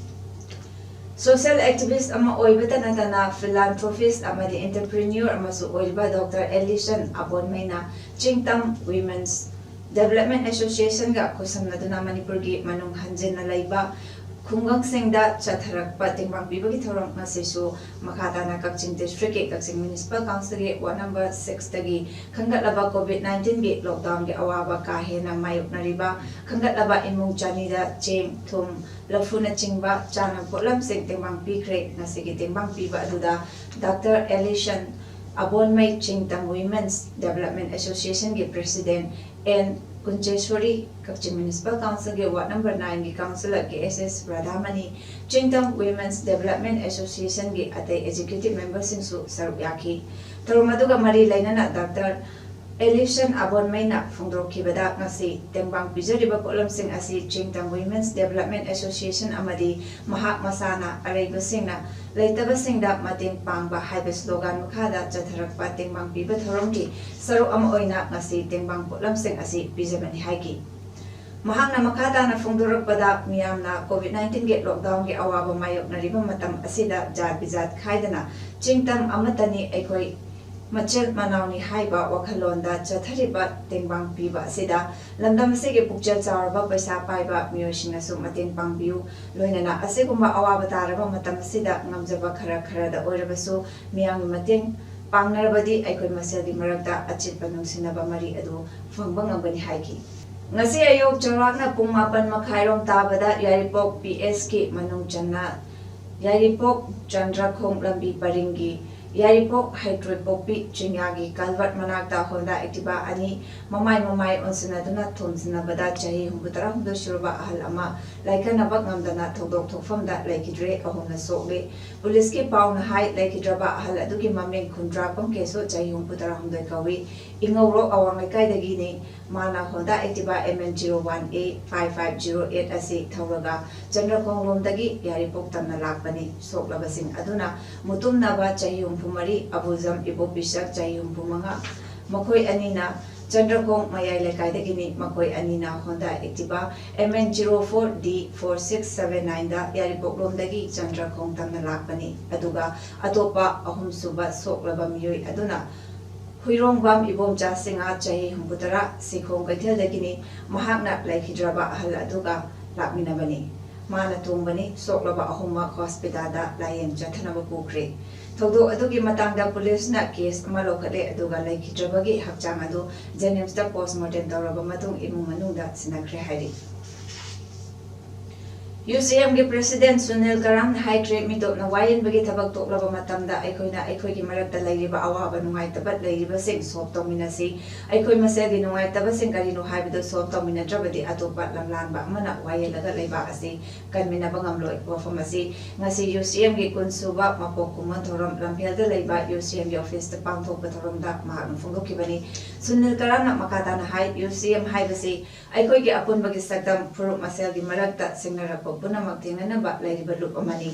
Social activist ꯑꯃ ꯑꯣꯏꯕꯇ ꯅꯠꯇꯅ philanthropist ꯑꯃꯗꯤ entrepreneur ꯑꯃꯁꯨ ꯑꯣꯏꯔꯤꯕ Doctor Ellison ꯑꯕꯣꯟꯃꯩꯅ ꯆꯤꯡꯇꯝ Women's Development Association ꯒ ꯈꯨꯠꯁꯝꯅꯗꯨꯅ ꯃꯅꯤꯄꯨꯔꯒꯤ ꯃꯅꯨꯡ ꯍꯟꯖꯤꯟꯅ ꯂꯩꯕ ꯈꯨꯡꯒꯪꯁꯤꯡꯗ ꯆꯠꯊꯔꯛꯄ ꯇꯦꯡꯕꯥꯡ ꯄꯤꯕꯒꯤ ꯊꯧꯔꯝ ꯉꯁꯤꯁꯨ ꯃꯈꯥ ꯇꯥꯅ ꯀꯛꯆꯤꯡ district ꯀꯤ ꯀꯛꯆꯤꯡ Municipal Council ꯒꯤ ward number six ꯇꯒꯤ ꯈꯟꯒꯠꯂꯕ COVID nineteen ꯒꯤ lockdown ꯒꯤ ꯑꯋꯥꯕ ꯀꯥ ꯍꯦꯟꯅ ꯃꯥꯌꯣꯛꯅꯔꯤꯕ ꯈꯟꯒꯠꯂꯕ ꯏꯃꯨꯡ ꯆꯅꯤꯗ ꯆꯦꯡ, ꯊꯨꯝ, ꯂꯐꯨꯅꯆꯤꯡꯕ ꯆꯥꯅꯕ ꯄꯣꯠꯂꯝꯁꯤꯡ ꯇꯦꯡꯕꯥꯡ ꯄꯤꯈ꯭ꯔꯦ꯫ ꯉꯁꯤꯒꯤ ꯇꯦꯡꯕꯥꯡ ꯄꯤꯕ ꯑꯗꯨꯗ Doctor Ellison ꯑꯕꯣꯟꯃꯩ ꯆꯤꯡꯇꯝ Women's Development Association ꯒꯤ President N ꯀꯨꯟꯆꯦꯁꯣꯔꯤ, ꯀꯛꯆꯤꯡ Municipal Council ꯒꯤ Ward Number Nine ꯒꯤ Councillor K S S ꯔꯥꯙꯥꯃꯅꯤ, ꯆꯤꯡꯇꯝ Women's Development Association ꯒꯤ ꯑꯇꯩ Executive Member ꯁꯤꯡꯁꯨ ꯁꯔꯨꯛ ꯌꯥꯈꯤ꯫ ꯊꯧꯔꯝ ꯑꯗꯨꯒ ꯃꯔꯤ ꯂꯩꯅꯅ Doctor ꯑꯦꯂꯤꯁꯟ ꯑꯕꯣꯟꯃꯩꯅ ꯐꯣꯡꯗꯣꯛꯈꯤꯕꯗ, ꯉꯁꯤ ꯇꯦꯡꯕꯥꯡ ꯄꯤꯖꯔꯤꯕ ꯄꯣꯠꯂꯝꯁꯤꯡ ꯑꯁꯤ ꯆꯤꯡꯇꯝ Women's Development Association ꯑꯃꯗꯤ ꯃꯍꯥꯛ ꯃꯁꯥꯅ ꯑꯔꯩꯕꯁꯤꯡꯅ ꯂꯩꯇꯕꯁꯤꯡꯗ ꯃꯇꯦꯡ ꯄꯥꯡꯕ ꯍꯥꯏꯕ slogan ꯃꯈꯥꯗ ꯆꯠꯊꯔꯛꯄ ꯇꯦꯡꯕꯥꯡ ꯄꯤꯕ ꯊꯧꯔꯝꯒꯤ ꯁꯔꯨꯛ ꯑꯃ ꯑꯣꯏꯅ ꯉꯁꯤ ꯇꯦꯡꯕꯥꯡ ꯄꯣꯠꯂꯝꯁꯤꯡ ꯑꯁꯤ ꯄꯤꯖꯕꯅꯤ ꯍꯥꯏꯈꯤ꯫ ꯃꯍꯥꯛꯅ ꯃꯈꯥ ꯇꯥꯅ ꯐꯣꯡꯗꯣꯔꯛꯄꯗ, ꯃꯤꯌꯥꯝꯅ COVID nineteen ꯒꯤ lockdown ꯒꯤ ꯑꯋꯥꯕ ꯃꯥꯌꯣꯛꯅꯔꯤꯕ ꯃꯇꯝ ꯑꯁꯤꯗ ꯖꯥꯠ ꯕꯤꯖꯥꯠ ꯈꯥꯏꯗꯅ ꯆꯤꯡꯇꯝ ꯑꯃꯠꯇꯅꯤ, ꯑꯩꯈꯣꯏ ꯃꯆꯤꯜ ꯃꯅꯥꯎꯅꯤ ꯍꯥꯏꯕ ꯋꯥꯈꯜꯂꯣꯟꯗ ꯆꯠꯊꯔꯤꯕ ꯇꯦꯡꯕꯥꯡ ꯄꯤꯕ ꯑꯁꯤꯗ ꯂꯝꯗꯝ ꯑꯁꯤꯒꯤ ꯄꯨꯛꯆꯦꯜ ꯆꯥꯎꯔꯕ ꯄꯩꯁꯥ ꯄꯥꯏꯕ ꯃꯤꯑꯣꯏꯁꯤꯡꯅꯁꯨ ꯃꯇꯦꯡ ꯄꯥꯡꯕꯤꯌꯨ꯫ ꯂꯣꯏꯅꯅ ꯑꯁꯤꯒꯨꯝꯕ ꯑꯋꯥꯕ ꯇꯥꯔꯕ ꯃꯇꯝ ꯑꯁꯤꯗ ꯉꯝꯖꯕ ꯈꯔ ꯈꯔꯗ ꯑꯣꯏꯔꯕꯁꯨ ꯃꯤꯌꯥꯝꯒꯤ ꯃꯇꯦꯡ ꯄꯥꯡꯅꯔꯕꯗꯤ ꯑꯩꯈꯣꯏ ꯃꯁꯦꯜꯒꯤ ꯃꯔꯛꯇ ꯑꯆꯦꯠꯄ ꯅꯨꯡꯁꯤꯅꯕ ꯃꯔꯤ ꯑꯗꯨ ꯐꯪꯕ ꯉꯝꯒꯅꯤ ꯍꯥꯏꯈꯤ꯫ ꯉꯁꯤ ꯑꯌꯨꯛ ꯆꯥꯎꯔꯥꯛꯅ ꯄꯨꯡ ꯃꯥꯄꯟ ꯃꯈꯥꯏꯔꯣꯝ ꯇꯥꯕꯗ ꯌꯥꯏꯔꯤꯄꯣꯛ P S ꯀꯤ ꯃꯅꯨꯡ ꯆꯟꯅ ꯌꯥꯏꯔꯤꯄꯣꯛ ꯆꯟꯗ꯭ꯔꯈꯣꯡ ꯂꯝꯕꯤ ꯄꯔꯤꯡꯒꯤ ꯌꯥꯏꯔꯤꯄꯣꯛ ꯍꯩꯇ꯭ꯔꯣꯏꯄꯣꯛꯄꯤ ꯆꯤꯡꯌꯥꯒꯤ culvert ꯃꯅꯥꯛꯇ Honda Activa ꯑꯅꯤ ꯃꯃꯥꯏ ꯃꯃꯥꯏ ꯑꯣꯟꯁꯤꯟꯅꯗꯨꯅ ꯊꯣꯝꯖꯤꯟꯅꯕꯗ ꯆꯍꯤ ꯍꯨꯝꯐꯨꯇꯔꯥꯍꯨꯝꯗꯣꯏ ꯁꯨꯔꯕ ꯑꯍꯜ ꯑꯃ ꯂꯥꯏꯀꯠꯅꯕ ꯉꯝꯗꯅ ꯊꯧꯗꯣꯛ ꯊꯣꯛꯐꯝꯗ ꯂꯩꯈꯤꯗ꯭ꯔꯦ, ꯑꯍꯨꯝꯅ ꯁꯣꯛꯂꯦ꯫ ꯄꯨꯂꯤꯁꯀꯤ ꯄꯥꯎꯅ ꯍꯥꯏ, ꯂꯩꯈꯤꯗ꯭ꯔꯕ ꯑꯍꯜ ꯑꯗꯨꯒꯤ ꯃꯃꯤꯡ ꯈꯨꯟꯗ꯭ꯔꯥꯛꯄꯝ ꯀꯦꯁꯣ, ꯆꯍꯤ ꯍꯨꯝꯐꯨꯇꯔꯥꯍꯨꯝꯗꯣꯏ ꯀꯧꯏ, ꯏꯉꯧꯔꯣꯛ ꯑꯋꯥꯡ ꯂꯩꯀꯥꯏꯗꯒꯤꯅꯤ꯫ ꯃꯥꯅ Honda Activa M N zero one A five five zero eight ꯑꯁꯤ ꯊꯧꯔꯒ ꯆꯟꯗ꯭ꯔꯈꯣꯡꯂꯣꯝꯗꯒꯤ ꯌꯥꯏꯔꯤꯄꯣꯛ ꯇꯝꯅ ꯂꯥꯛꯄꯅꯤ꯫ ꯁꯣꯛꯂꯕꯁꯤꯡ ꯑꯗꯨꯅ ꯃꯨꯇꯨꯝꯅꯕ ꯆꯍꯤ ꯍꯨꯝꯐꯨꯃꯔꯤ, ꯑꯕꯨꯖꯝ ꯏꯕꯣꯄꯤꯁꯛ ꯆꯍꯤ ꯍꯨꯝꯐꯨꯃꯉꯥ, ꯃꯈꯣꯏ ꯑꯅꯤꯅ ꯆꯟꯗ꯭ꯔꯈꯣꯡ ꯃꯌꯥꯏ ꯂꯩꯀꯥꯏꯗꯒꯤꯅꯤ꯫ ꯃꯈꯣꯏ ꯑꯅꯤꯅ Honda Activa M N zero four D four six seven nine ꯗ ꯌꯥꯏꯔꯤꯄꯣꯛꯂꯣꯝꯗꯒꯤ ꯆꯟꯗ꯭ꯔꯈꯣꯡ ꯇꯝꯅ ꯂꯥꯛꯄꯅꯤ꯫ ꯑꯗꯨꯒ ꯑꯇꯣꯞꯄ ꯑꯍꯨꯝꯁꯨꯕ ꯁꯣꯛꯂꯕ ꯃꯤꯑꯣꯏ ꯑꯗꯨꯅ ꯍꯨꯏꯔꯣꯡꯕꯝ ꯏꯕꯣꯝꯆꯥ ꯁꯤꯡꯍ, ꯆꯍꯤ ꯍꯨꯝꯐꯨꯇꯔꯥ, ꯁꯤꯈꯣꯡ ꯀꯩꯊꯦꯜꯗꯒꯤꯅꯤ꯫ ꯃꯍꯥꯛꯅ ꯂꯩꯈꯤꯗ꯭ꯔꯕ ꯑꯍꯜ ꯑꯗꯨꯒ ꯂꯥꯛꯃꯤꯟꯅꯕꯅꯤ꯫ ꯃꯥꯅ ꯊꯣꯡꯕꯅꯤ꯫ ꯁꯣꯛꯂꯕ ꯑꯍꯨꯝꯃꯛ ꯍꯣꯁꯄꯤꯇꯥꯜꯗ ꯂꯥꯌꯦꯡ ꯆꯠꯊꯅꯕ ꯄꯨꯈ꯭ꯔꯦ꯫ ꯊꯧꯗꯣꯛ ꯑꯗꯨꯒꯤ ꯃꯇꯥꯡꯗ ꯄꯨꯂꯤꯁꯅ ꯀꯦꯁ ꯑꯃ ꯂꯧꯈꯠꯂꯦ, ꯑꯗꯨꯒ ꯂꯩꯈꯤꯗ꯭ꯔꯕꯒꯤ ꯍꯛꯆꯥꯡ ꯑꯗꯨ ꯖꯦꯅꯤꯝꯁꯇ ꯄꯣꯁꯃꯣꯔꯇꯦꯝ ꯇꯧꯔꯕ ꯃꯇꯨꯡ ꯏꯃꯨꯡ ꯃꯅꯨꯡꯗ ꯁꯤꯟꯅꯈ꯭ꯔꯦ ꯍꯥꯏꯔꯤ꯫ ꯌꯨ ꯁꯤ ꯑꯦꯝꯒꯤ ꯄ꯭ꯔꯦꯁꯤꯗꯦꯟ ꯁꯨꯅꯤꯜ ꯀꯔꯥꯝꯅ ꯍꯥꯏꯈ꯭ꯔꯦ, ꯃꯤꯇꯣꯞꯅ ꯋꯥꯌꯦꯟꯕꯒꯤ ꯊꯕꯛ ꯇꯣꯛꯂꯕ ꯃꯇꯝꯗ ꯑꯩꯈꯣꯏꯅ ꯑꯩꯈꯣꯏꯒꯤ ꯃꯔꯛꯇ ꯂꯩꯔꯤꯕ ꯑꯋꯥꯕ ꯅꯨꯡꯉꯥꯏꯇꯕ ꯂꯩꯔꯤꯕꯁꯤꯡ ꯁꯣꯜꯕ ꯇꯧꯃꯤꯟꯅꯁꯤ꯫ ꯑꯩꯈꯣꯏ ꯃꯁꯦꯜꯒꯤ ꯅꯨꯡꯉꯥꯏꯇꯕꯁꯤꯡ ꯀꯔꯤꯅꯣ ꯍꯥꯏꯕꯗꯨ ꯁꯣꯜꯕ ꯇꯧꯃꯤꯟꯅꯗ꯭ꯔꯕꯗꯤ ꯑꯇꯣꯞꯄ ꯂꯝꯂꯥꯟꯕ ꯑꯃꯅ ꯋꯥꯌꯦꯜꯂꯒ ꯂꯩꯕꯥꯛ ꯑꯁꯤ ꯀꯟꯃꯤꯟꯅꯕ ꯉꯝꯂꯣꯏ꯫ ꯋꯥꯐꯝ ꯑꯁꯤ ꯉꯁꯤ ꯌꯨ ꯁꯤ ꯑꯦꯝꯒꯤ ꯀꯨꯟꯁꯨꯕ ꯃꯄꯣꯛ ꯀꯨꯝꯑꯣꯟ ꯊꯧꯔꯝ ꯂꯝꯐꯦꯜꯗ ꯂꯩꯕ ꯌꯨ ꯁꯤ ꯑꯦꯝꯒꯤ ꯑꯣꯐꯤꯁꯇ ꯄꯥꯡꯊꯣꯛꯄ ꯊꯧꯔꯝꯗ ꯃꯍꯥꯛꯅ ꯐꯣꯡꯗꯣꯛꯈꯤꯕꯅꯤ꯫ ꯁꯨꯅꯤꯜ ꯀꯔꯥꯝꯅ ꯃꯈꯥ ꯇꯥꯅ ꯍꯥꯏ, ꯌꯨ ꯁꯤ ꯑꯦꯝ ꯍꯥꯏꯕꯁꯤ ꯑꯩꯈꯣꯏꯒꯤ ꯑꯄꯨꯟꯕꯒꯤ ꯁꯛꯇꯝ, ꯐꯨꯔꯨꯞ ꯃꯁꯦꯜꯒꯤ ꯃꯔꯛꯇ ꯁꯤꯡꯅꯔꯛꯄ ꯄꯨꯝꯅꯃꯛ ꯊꯦꯡꯅꯅꯕ ꯂꯩꯔꯤꯕ ꯂꯨꯞ ꯑꯃꯅꯤ꯫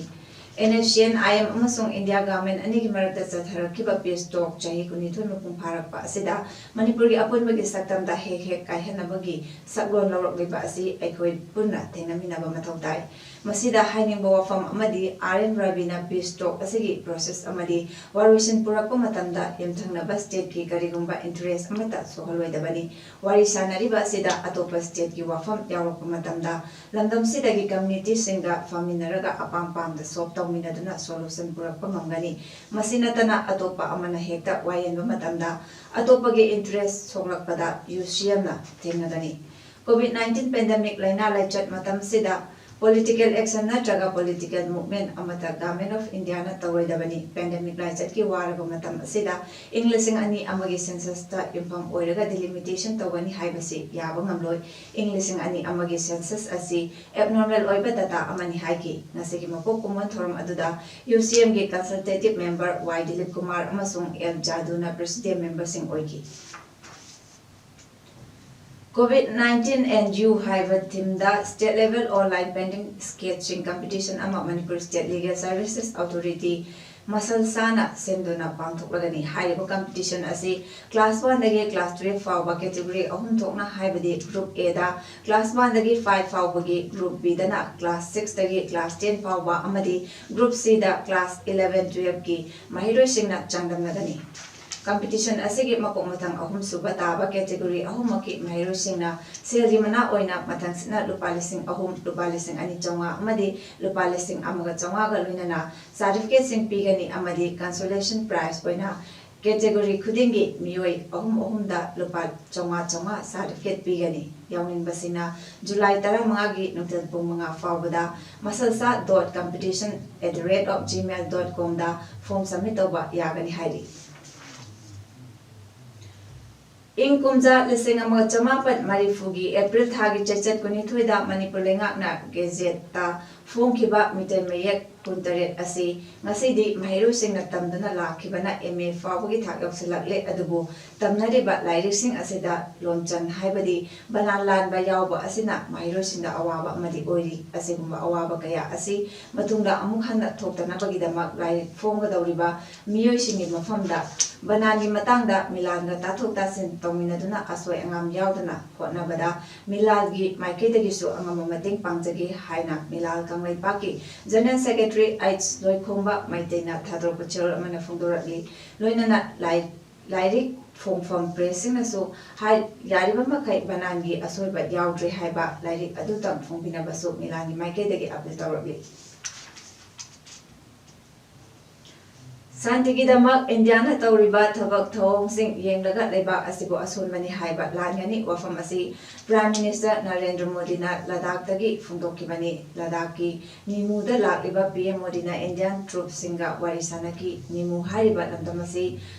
N S C N I M ꯑꯃꯁꯨꯡ ꯏꯟꯗꯤꯌꯥ ꯒꯚꯔꯟꯃꯦꯟꯠ ꯑꯅꯤꯒꯤ ꯃꯔꯛꯇ ꯆꯠꯊꯔꯛꯈꯤꯕ ꯄꯤꯁ ꯇꯣꯛ ꯆꯍꯤ ꯀꯨꯟꯅꯤꯊꯣꯏ ꯃꯄꯨꯡ ꯐꯥꯔꯛꯄ ꯑꯁꯤꯗ ꯃꯅꯤꯄꯨꯔꯒꯤ ꯑꯄꯨꯟꯕꯒꯤ ꯁꯛꯇꯝꯗ ꯍꯦꯛ ꯍꯦꯛ ꯀꯥꯏꯍꯟꯅꯕꯒꯤ ꯁꯛꯂꯣꯟ ꯂꯧꯔꯛꯂꯤꯕ ꯑꯁꯤ ꯑꯩꯈꯣꯏ ꯄꯨꯟꯅ ꯊꯦꯡꯅꯃꯤꯟꯅꯕ ꯃꯊꯧ ꯇꯥꯏ꯫ ꯃꯁꯤꯗ ꯍꯥꯏꯅꯤꯡꯕ ꯋꯥꯐꯝ ꯑꯃꯗꯤ ꯑꯥꯔ ꯑꯦꯟ ꯔꯕꯤꯅ ꯄꯤꯁ ꯇꯣꯛ ꯑꯁꯤꯒꯤ ꯄ꯭ꯔꯣꯁꯦꯁ ꯑꯃꯗꯤ ꯋꯥꯔꯣꯏꯁꯤꯟ ꯄꯨꯔꯛꯄ ꯃꯇꯝꯗ ꯌꯨꯝꯊꯪꯅꯕ ꯁ꯭ꯇꯦꯠꯀꯤ ꯀꯔꯤꯒꯨꯝꯕ ꯏꯟꯇꯔꯦꯁ ꯑꯃꯠꯇ ꯁꯣꯛꯍꯜꯂꯣꯏꯗꯕꯅꯤ꯫ ꯋꯥꯔꯤ ꯁꯥꯅꯔꯤꯕ ꯑꯁꯤꯗ ꯑꯇꯣꯞꯄ ꯁ꯭ꯇꯦꯠꯀꯤ ꯋꯥꯐꯝ ꯌꯥꯎꯔꯛꯄ ꯃꯇꯝꯗ ꯂꯝꯗꯝꯁꯤꯗꯒꯤ ꯀꯝꯃ꯭ꯌꯨꯅꯤꯇꯤꯁꯤꯡꯒ ꯐꯝꯃꯤꯟꯅꯔꯒ ꯑꯄꯥꯝ ꯄꯥꯝꯗ ꯁꯣꯜꯕ ꯇꯧꯃꯤꯟꯅꯗꯨꯅ ꯁꯣꯂꯨꯁꯟ ꯄꯨꯔꯛꯄ ꯉꯝꯒꯅꯤ꯫ ꯃꯁꯤ ꯅꯠꯇꯅ ꯑꯇꯣꯞꯄ ꯑꯃꯅ ꯍꯦꯛꯇ ꯋꯥꯌꯦꯟꯕ ꯃꯇꯝꯗ ꯑꯇꯣꯞꯄꯒꯤ ꯏꯟꯇꯔꯦꯁ ꯁꯣꯛꯂꯛꯄꯗ ꯌꯨ ꯁꯤ ꯑꯦꯝꯅ ꯊꯦꯡꯅꯒꯅꯤ꯫ ꯀꯣꯚꯤꯗ ꯅꯥꯏꯟꯇꯤꯟ ꯄꯦꯟꯗꯦꯃꯤꯛ ꯂꯥꯏꯅꯥ ꯂꯥꯏꯆꯠ ꯃꯇꯝꯁꯤꯗ ꯄꯣꯂꯤꯇꯤꯀꯦꯜ ꯑꯦꯛꯁꯟ ꯅꯠꯇ꯭ꯔꯒ ꯄꯣꯂꯤꯇꯤꯀꯦꯜ ꯃꯨꯚꯃꯦꯟꯠ ꯑꯃꯠꯇ ꯒꯚꯔꯟꯃꯦꯟꯠ ꯑꯣꯐ ꯏꯟꯗꯤꯌꯥꯅ ꯇꯧꯔꯣꯏꯗꯕꯅꯤ꯫ ꯄꯦꯟꯗꯦꯃꯤꯛ ꯂꯥꯏꯆꯠꯀꯤ ꯋꯥꯔꯕ ꯃꯇꯝ ꯑꯁꯤꯗ ꯏꯪ ꯂꯤꯁꯤꯡ ꯑꯅꯤ ꯑꯃꯒꯤ ꯁꯦꯟꯁꯁꯇ ꯌꯨꯝꯐꯝ ꯑꯣꯏꯔꯒ ꯗꯤꯂꯤꯃꯤꯇꯦꯁꯟ ꯇꯧꯒꯅꯤ ꯍꯥꯏꯕꯁꯤ ꯌꯥꯕ ꯉꯝꯂꯣꯏ꯫ ꯏꯪ ꯂꯤꯁꯤꯡ ꯑꯅꯤ ꯑꯃꯒꯤ ꯁꯦꯟꯁꯁ ꯑꯁꯤ ꯑꯦꯕꯅꯣꯔꯃꯦꯜ ꯑꯣꯏꯕ ꯗꯇꯥ ꯑꯃꯅꯤ ꯍꯥꯏꯈꯤ꯫ ꯉꯁꯤꯒꯤ ꯃꯄꯣꯛ ꯀꯨꯝꯑꯣꯟ ꯊꯧꯔꯝ ꯑꯗꯨꯗ ꯌꯨ ꯁꯤ ꯑꯦꯝꯒꯤ ꯀꯟꯁꯜꯇꯦꯇꯤꯚ ꯃꯦꯝꯕꯔ ꯋꯥꯏ ꯗꯤꯂꯤꯞ ꯀꯨꯃꯥꯔ ꯑꯃꯁꯨꯡ ꯑꯦꯜ ꯖꯥꯗꯨꯅ ꯄ꯭ꯔꯦꯁꯤꯗꯦꯟꯠ ꯃꯦꯝꯕꯔꯁꯤꯡ ꯑꯣꯏꯈꯤ꯫ ꯀꯣꯚꯤꯗ ꯅꯥꯏꯟꯇꯤꯟ ꯑꯦꯟ ꯌꯨ ꯍꯥꯏꯕ ꯊꯤꯝꯗ state level online painting sketching competition ꯑꯃ Manipur state legal services authority ꯃꯁꯜꯁꯥꯅ ꯁꯤꯟꯗꯨꯅ ꯄꯥꯡꯊꯣꯛꯂꯒꯅꯤ꯫ ꯍꯥꯏꯔꯤꯕ ꯀꯝꯄꯤꯇꯤꯁꯟ ꯑꯁꯤ ꯀ꯭ꯂꯥꯁ ꯋꯥꯟꯗꯒꯤ ꯀ꯭ꯂꯥꯁ ꯇꯨꯌꯦꯜꯐ ꯐꯥꯎꯕ ꯀꯦꯇꯦꯒꯣꯔꯤ ꯑꯍꯨꯝ ꯊꯣꯛꯅ, ꯍꯥꯏꯕꯗꯤ ꯒ꯭ꯔꯨꯞ ꯑꯦꯗ ꯀ꯭ꯂꯥꯁ ꯋꯥꯟꯗꯒꯤ ꯐꯥꯏꯚ ꯐꯥꯎꯕꯒꯤ, ꯒ꯭ꯔꯨꯞ ꯕꯤꯗꯅ ꯀ꯭ꯂꯥꯁ ꯁꯤꯛꯁꯇꯒꯤ ꯀ꯭ꯂꯥꯁ ꯇꯦꯟ ꯐꯥꯎꯕ ꯑꯃꯗꯤ ꯒ꯭ꯔꯨꯞ ꯁꯤꯗ ꯀ꯭ꯂꯥꯁ ꯏꯂꯦꯚꯦꯟ ꯇꯨꯌꯦꯜꯐꯀꯤ ꯃꯍꯩꯔꯣꯏꯁꯤꯡꯅ ꯆꯥꯡꯗꯝꯅꯒꯅꯤ꯫ ꯀꯝꯄꯤꯇꯤꯁꯟ ꯑꯁꯤꯒꯤ ꯃꯀꯣꯛ ꯃꯊꯪ ꯑꯍꯨꯝꯁꯨꯕ ꯇꯥꯕ ꯀꯦꯇꯦꯒꯣꯔꯤ ꯑꯍꯨꯝꯃꯛꯀꯤ ꯃꯍꯩꯔꯣꯏꯁꯤꯡꯅ ꯁꯦꯜꯒꯤ ꯃꯅꯥ ꯑꯣꯏꯅ ꯃꯊꯪꯁꯤꯠꯅ ꯂꯨꯄꯥ ꯂꯤꯁꯤꯡ ꯑꯍꯨꯝ, ꯂꯨꯄꯥ ꯂꯤꯁꯤꯡ ꯑꯅꯤ ꯆꯥꯝꯃꯉꯥ ꯑꯃꯗꯤ ꯂꯨꯄꯥ ꯂꯤꯁꯤꯡ ꯑꯃꯒ ꯆꯥꯝꯃꯉꯥꯒ ꯂꯣꯏꯅꯅ ꯁꯥꯔꯇꯤꯐꯤꯀꯦꯠꯁꯤꯡ ꯄꯤꯒꯅꯤ ꯑꯃꯗꯤ ꯀꯟꯁꯣꯂꯦꯁꯟ ꯄ꯭ꯔꯥꯏꯖ ꯑꯣꯏꯅ ꯀꯦꯇꯦꯒꯣꯔꯤ ꯈꯨꯗꯤꯡꯒꯤ ꯃꯤꯑꯣꯏ ꯑꯍꯨꯝ ꯑꯍꯨꯝꯗ ꯂꯨꯄꯥ ꯆꯥꯝꯃꯉꯥ ꯆꯥꯝꯃꯉꯥ ꯁꯥꯔꯇꯤꯐꯤꯀꯦꯠ ꯄꯤꯒꯅꯤ꯫ ꯌꯥꯎꯅꯤꯡꯕꯁꯤꯡꯅ ꯖꯨꯂꯥꯏ ꯇꯔꯥꯃꯉꯥꯒꯤ ꯅꯨꯡꯊꯤꯜ ꯄꯨꯡ ꯃꯉꯥ ꯐꯥꯎꯕꯗ ꯃꯁꯜꯁꯥ dot competition at the rate of gmail dot com the form submit ꯇꯧꯕ ꯌꯥꯒꯅꯤ ꯍꯥꯏꯔꯤ꯫ ꯏꯪ ꯀꯨꯝꯖꯥ ꯂꯤꯁꯤꯡ ꯑꯃꯒ ꯆꯃꯥꯄꯟ ꯃꯔꯤꯐꯨꯒꯤ ꯑꯦꯄ꯭ꯔꯤꯜ ꯊꯥꯒꯤ ꯆꯩꯆꯠ ꯀꯨꯟꯅꯤꯊꯣꯏꯗ ꯃꯅꯤꯄꯨꯔ ꯂꯩꯉꯥꯛꯅ ꯒꯦꯖꯦꯠꯇ ꯐꯣꯡꯈꯤꯕ ꯃꯤꯇꯩ ꯃꯌꯦꯛ ꯀꯨꯟꯇꯔꯦꯠ ꯑꯁꯤ ꯉꯁꯤꯗꯤ ꯃꯍꯩꯔꯣꯏꯁꯤꯡꯅ ꯇꯝꯗꯨꯅ ꯂꯥꯛꯈꯤꯕꯅ ꯑꯦꯝ ꯑꯦ ꯐꯥꯎꯕꯒꯤ ꯊꯥꯛ ꯌꯧꯁꯤꯜꯂꯛꯂꯦ꯫ ꯑꯗꯨꯕꯨ ꯇꯝꯅꯔꯤꯕ ꯂꯥꯏꯔꯤꯛꯁꯤꯡ ꯑꯁꯤꯗ ꯂꯣꯟꯆꯟ ꯍꯥꯏꯕꯗꯤ ꯕꯅꯥꯟ ꯂꯥꯟꯕ ꯌꯥꯎꯕ ꯑꯁꯤꯅ ꯃꯍꯩꯔꯣꯏꯁꯤꯡꯗ ꯑꯋꯥꯕ ꯑꯃꯗꯤ ꯑꯣꯏꯔꯤ꯫ ꯑꯁꯤꯒꯨꯝꯕ ꯑꯋꯥꯕ ꯀꯌꯥ ꯑꯁꯤ ꯃꯇꯨꯡꯗ ꯑꯃꯨꯛ ꯍꯟꯅ ꯊꯣꯛꯇꯅꯕꯒꯤꯗꯃꯛ ꯂꯥꯏꯔꯤꯛ ꯐꯣꯡꯒꯗꯧꯔꯤꯕ ꯃꯤꯑꯣꯏꯁꯤꯡꯒꯤ ꯃꯐꯝꯗ ꯕꯅꯥꯟꯒꯤ ꯃꯇꯥꯡꯗ ꯃꯤꯂꯥꯟꯒ ꯇꯥꯊꯣꯛ ꯇꯥꯁꯤꯟ ꯇꯧꯃꯤꯟꯅꯗꯨꯅ ꯑꯁꯣꯏ ꯑꯉꯥꯝ ꯌꯥꯎꯗꯅ ꯍꯣꯠꯅꯕꯗ ꯃꯤꯂꯥꯜꯒꯤ ꯃꯥꯏꯀꯩꯗꯒꯤꯁꯨ ꯑꯉꯝꯕ ꯃꯇꯦꯡ ꯄꯥꯡꯖꯒꯦ ꯍꯥꯏꯅ ꯃꯤꯂꯥꯜ ꯀꯪꯂꯩꯄꯥꯛꯀꯤ ꯖꯦꯅꯔꯦꯜ ꯁꯦꯀ꯭ꯔꯦꯇꯔꯤ ꯑꯩꯆ ꯂꯣꯏꯈꯣꯝꯕ ꯃꯩꯇꯩꯅ ꯊꯥꯗꯣꯔꯛꯄ ꯆꯦꯔꯣꯜ ꯑꯃꯅ ꯐꯣꯡꯗꯣꯔꯛꯂꯤ꯫ ꯂꯣꯏꯅꯅ ꯂꯥꯏ-, ꯂꯥꯏꯔꯤꯛ ꯐꯣꯡꯐꯝ ꯄ꯭ꯔꯦꯁꯁꯤꯡꯅꯁꯨ ꯍꯥꯏ-, ꯌꯥꯔꯤꯕ ꯃꯈꯩ ꯕꯅꯥꯟꯒꯤ ꯑꯁꯣꯏꯕ ꯌꯥꯎꯗ꯭ꯔꯦ ꯍꯥꯏꯕ ꯂꯥꯏꯔꯤꯛ ꯑꯗꯨꯇꯪ ꯐꯣꯡꯕꯤꯅꯕꯁꯨ ꯃꯤꯂꯥꯟꯒꯤ ꯃꯥꯏꯀꯩꯗꯒꯤ ꯑꯄꯤꯜ ꯇꯧꯔꯛꯂꯤ꯫ ꯁꯥꯟꯇꯤꯒꯤꯗꯃꯛ ꯏꯟꯗꯤꯌꯥꯅ ꯇꯧꯔꯤꯕ ꯊꯕꯛ ꯊꯧꯑꯣꯡꯁꯤꯡ ꯌꯦꯡꯂꯒ ꯂꯩꯕꯥꯛ ꯑꯁꯤꯕꯨ ꯑꯁꯣꯟꯕꯅꯤ ꯍꯥꯏꯕ ꯂꯥꯟꯒꯅꯤ꯫ ꯋꯥꯐꯝ ꯑꯁꯤ ꯄ꯭ꯔꯥꯏꯝ ꯃꯤꯅꯤꯁꯇꯔ ꯅꯔꯦꯟꯗ꯭ꯔ ꯃꯣꯗꯤꯅ ꯂꯗꯥꯈꯇꯒꯤ ꯐꯣꯡꯗꯣꯛꯈꯤꯕꯅꯤ꯫ ꯂꯗꯥꯈꯀꯤ ꯅꯤꯃꯨꯗ ꯂꯥꯛꯂꯤꯕ ꯄꯤ ꯑꯦꯝ ꯃꯣꯗꯤꯅ ꯏꯟꯗꯤꯌꯟ ꯇ꯭ꯔꯨꯞꯁꯤꯡꯒ ꯋꯥꯔꯤ ꯁꯥꯟꯅꯈꯤ꯫ ꯅꯤꯃꯨ ꯍꯥꯏꯔꯤꯕ ꯂꯝꯗꯝ ꯑꯁꯤ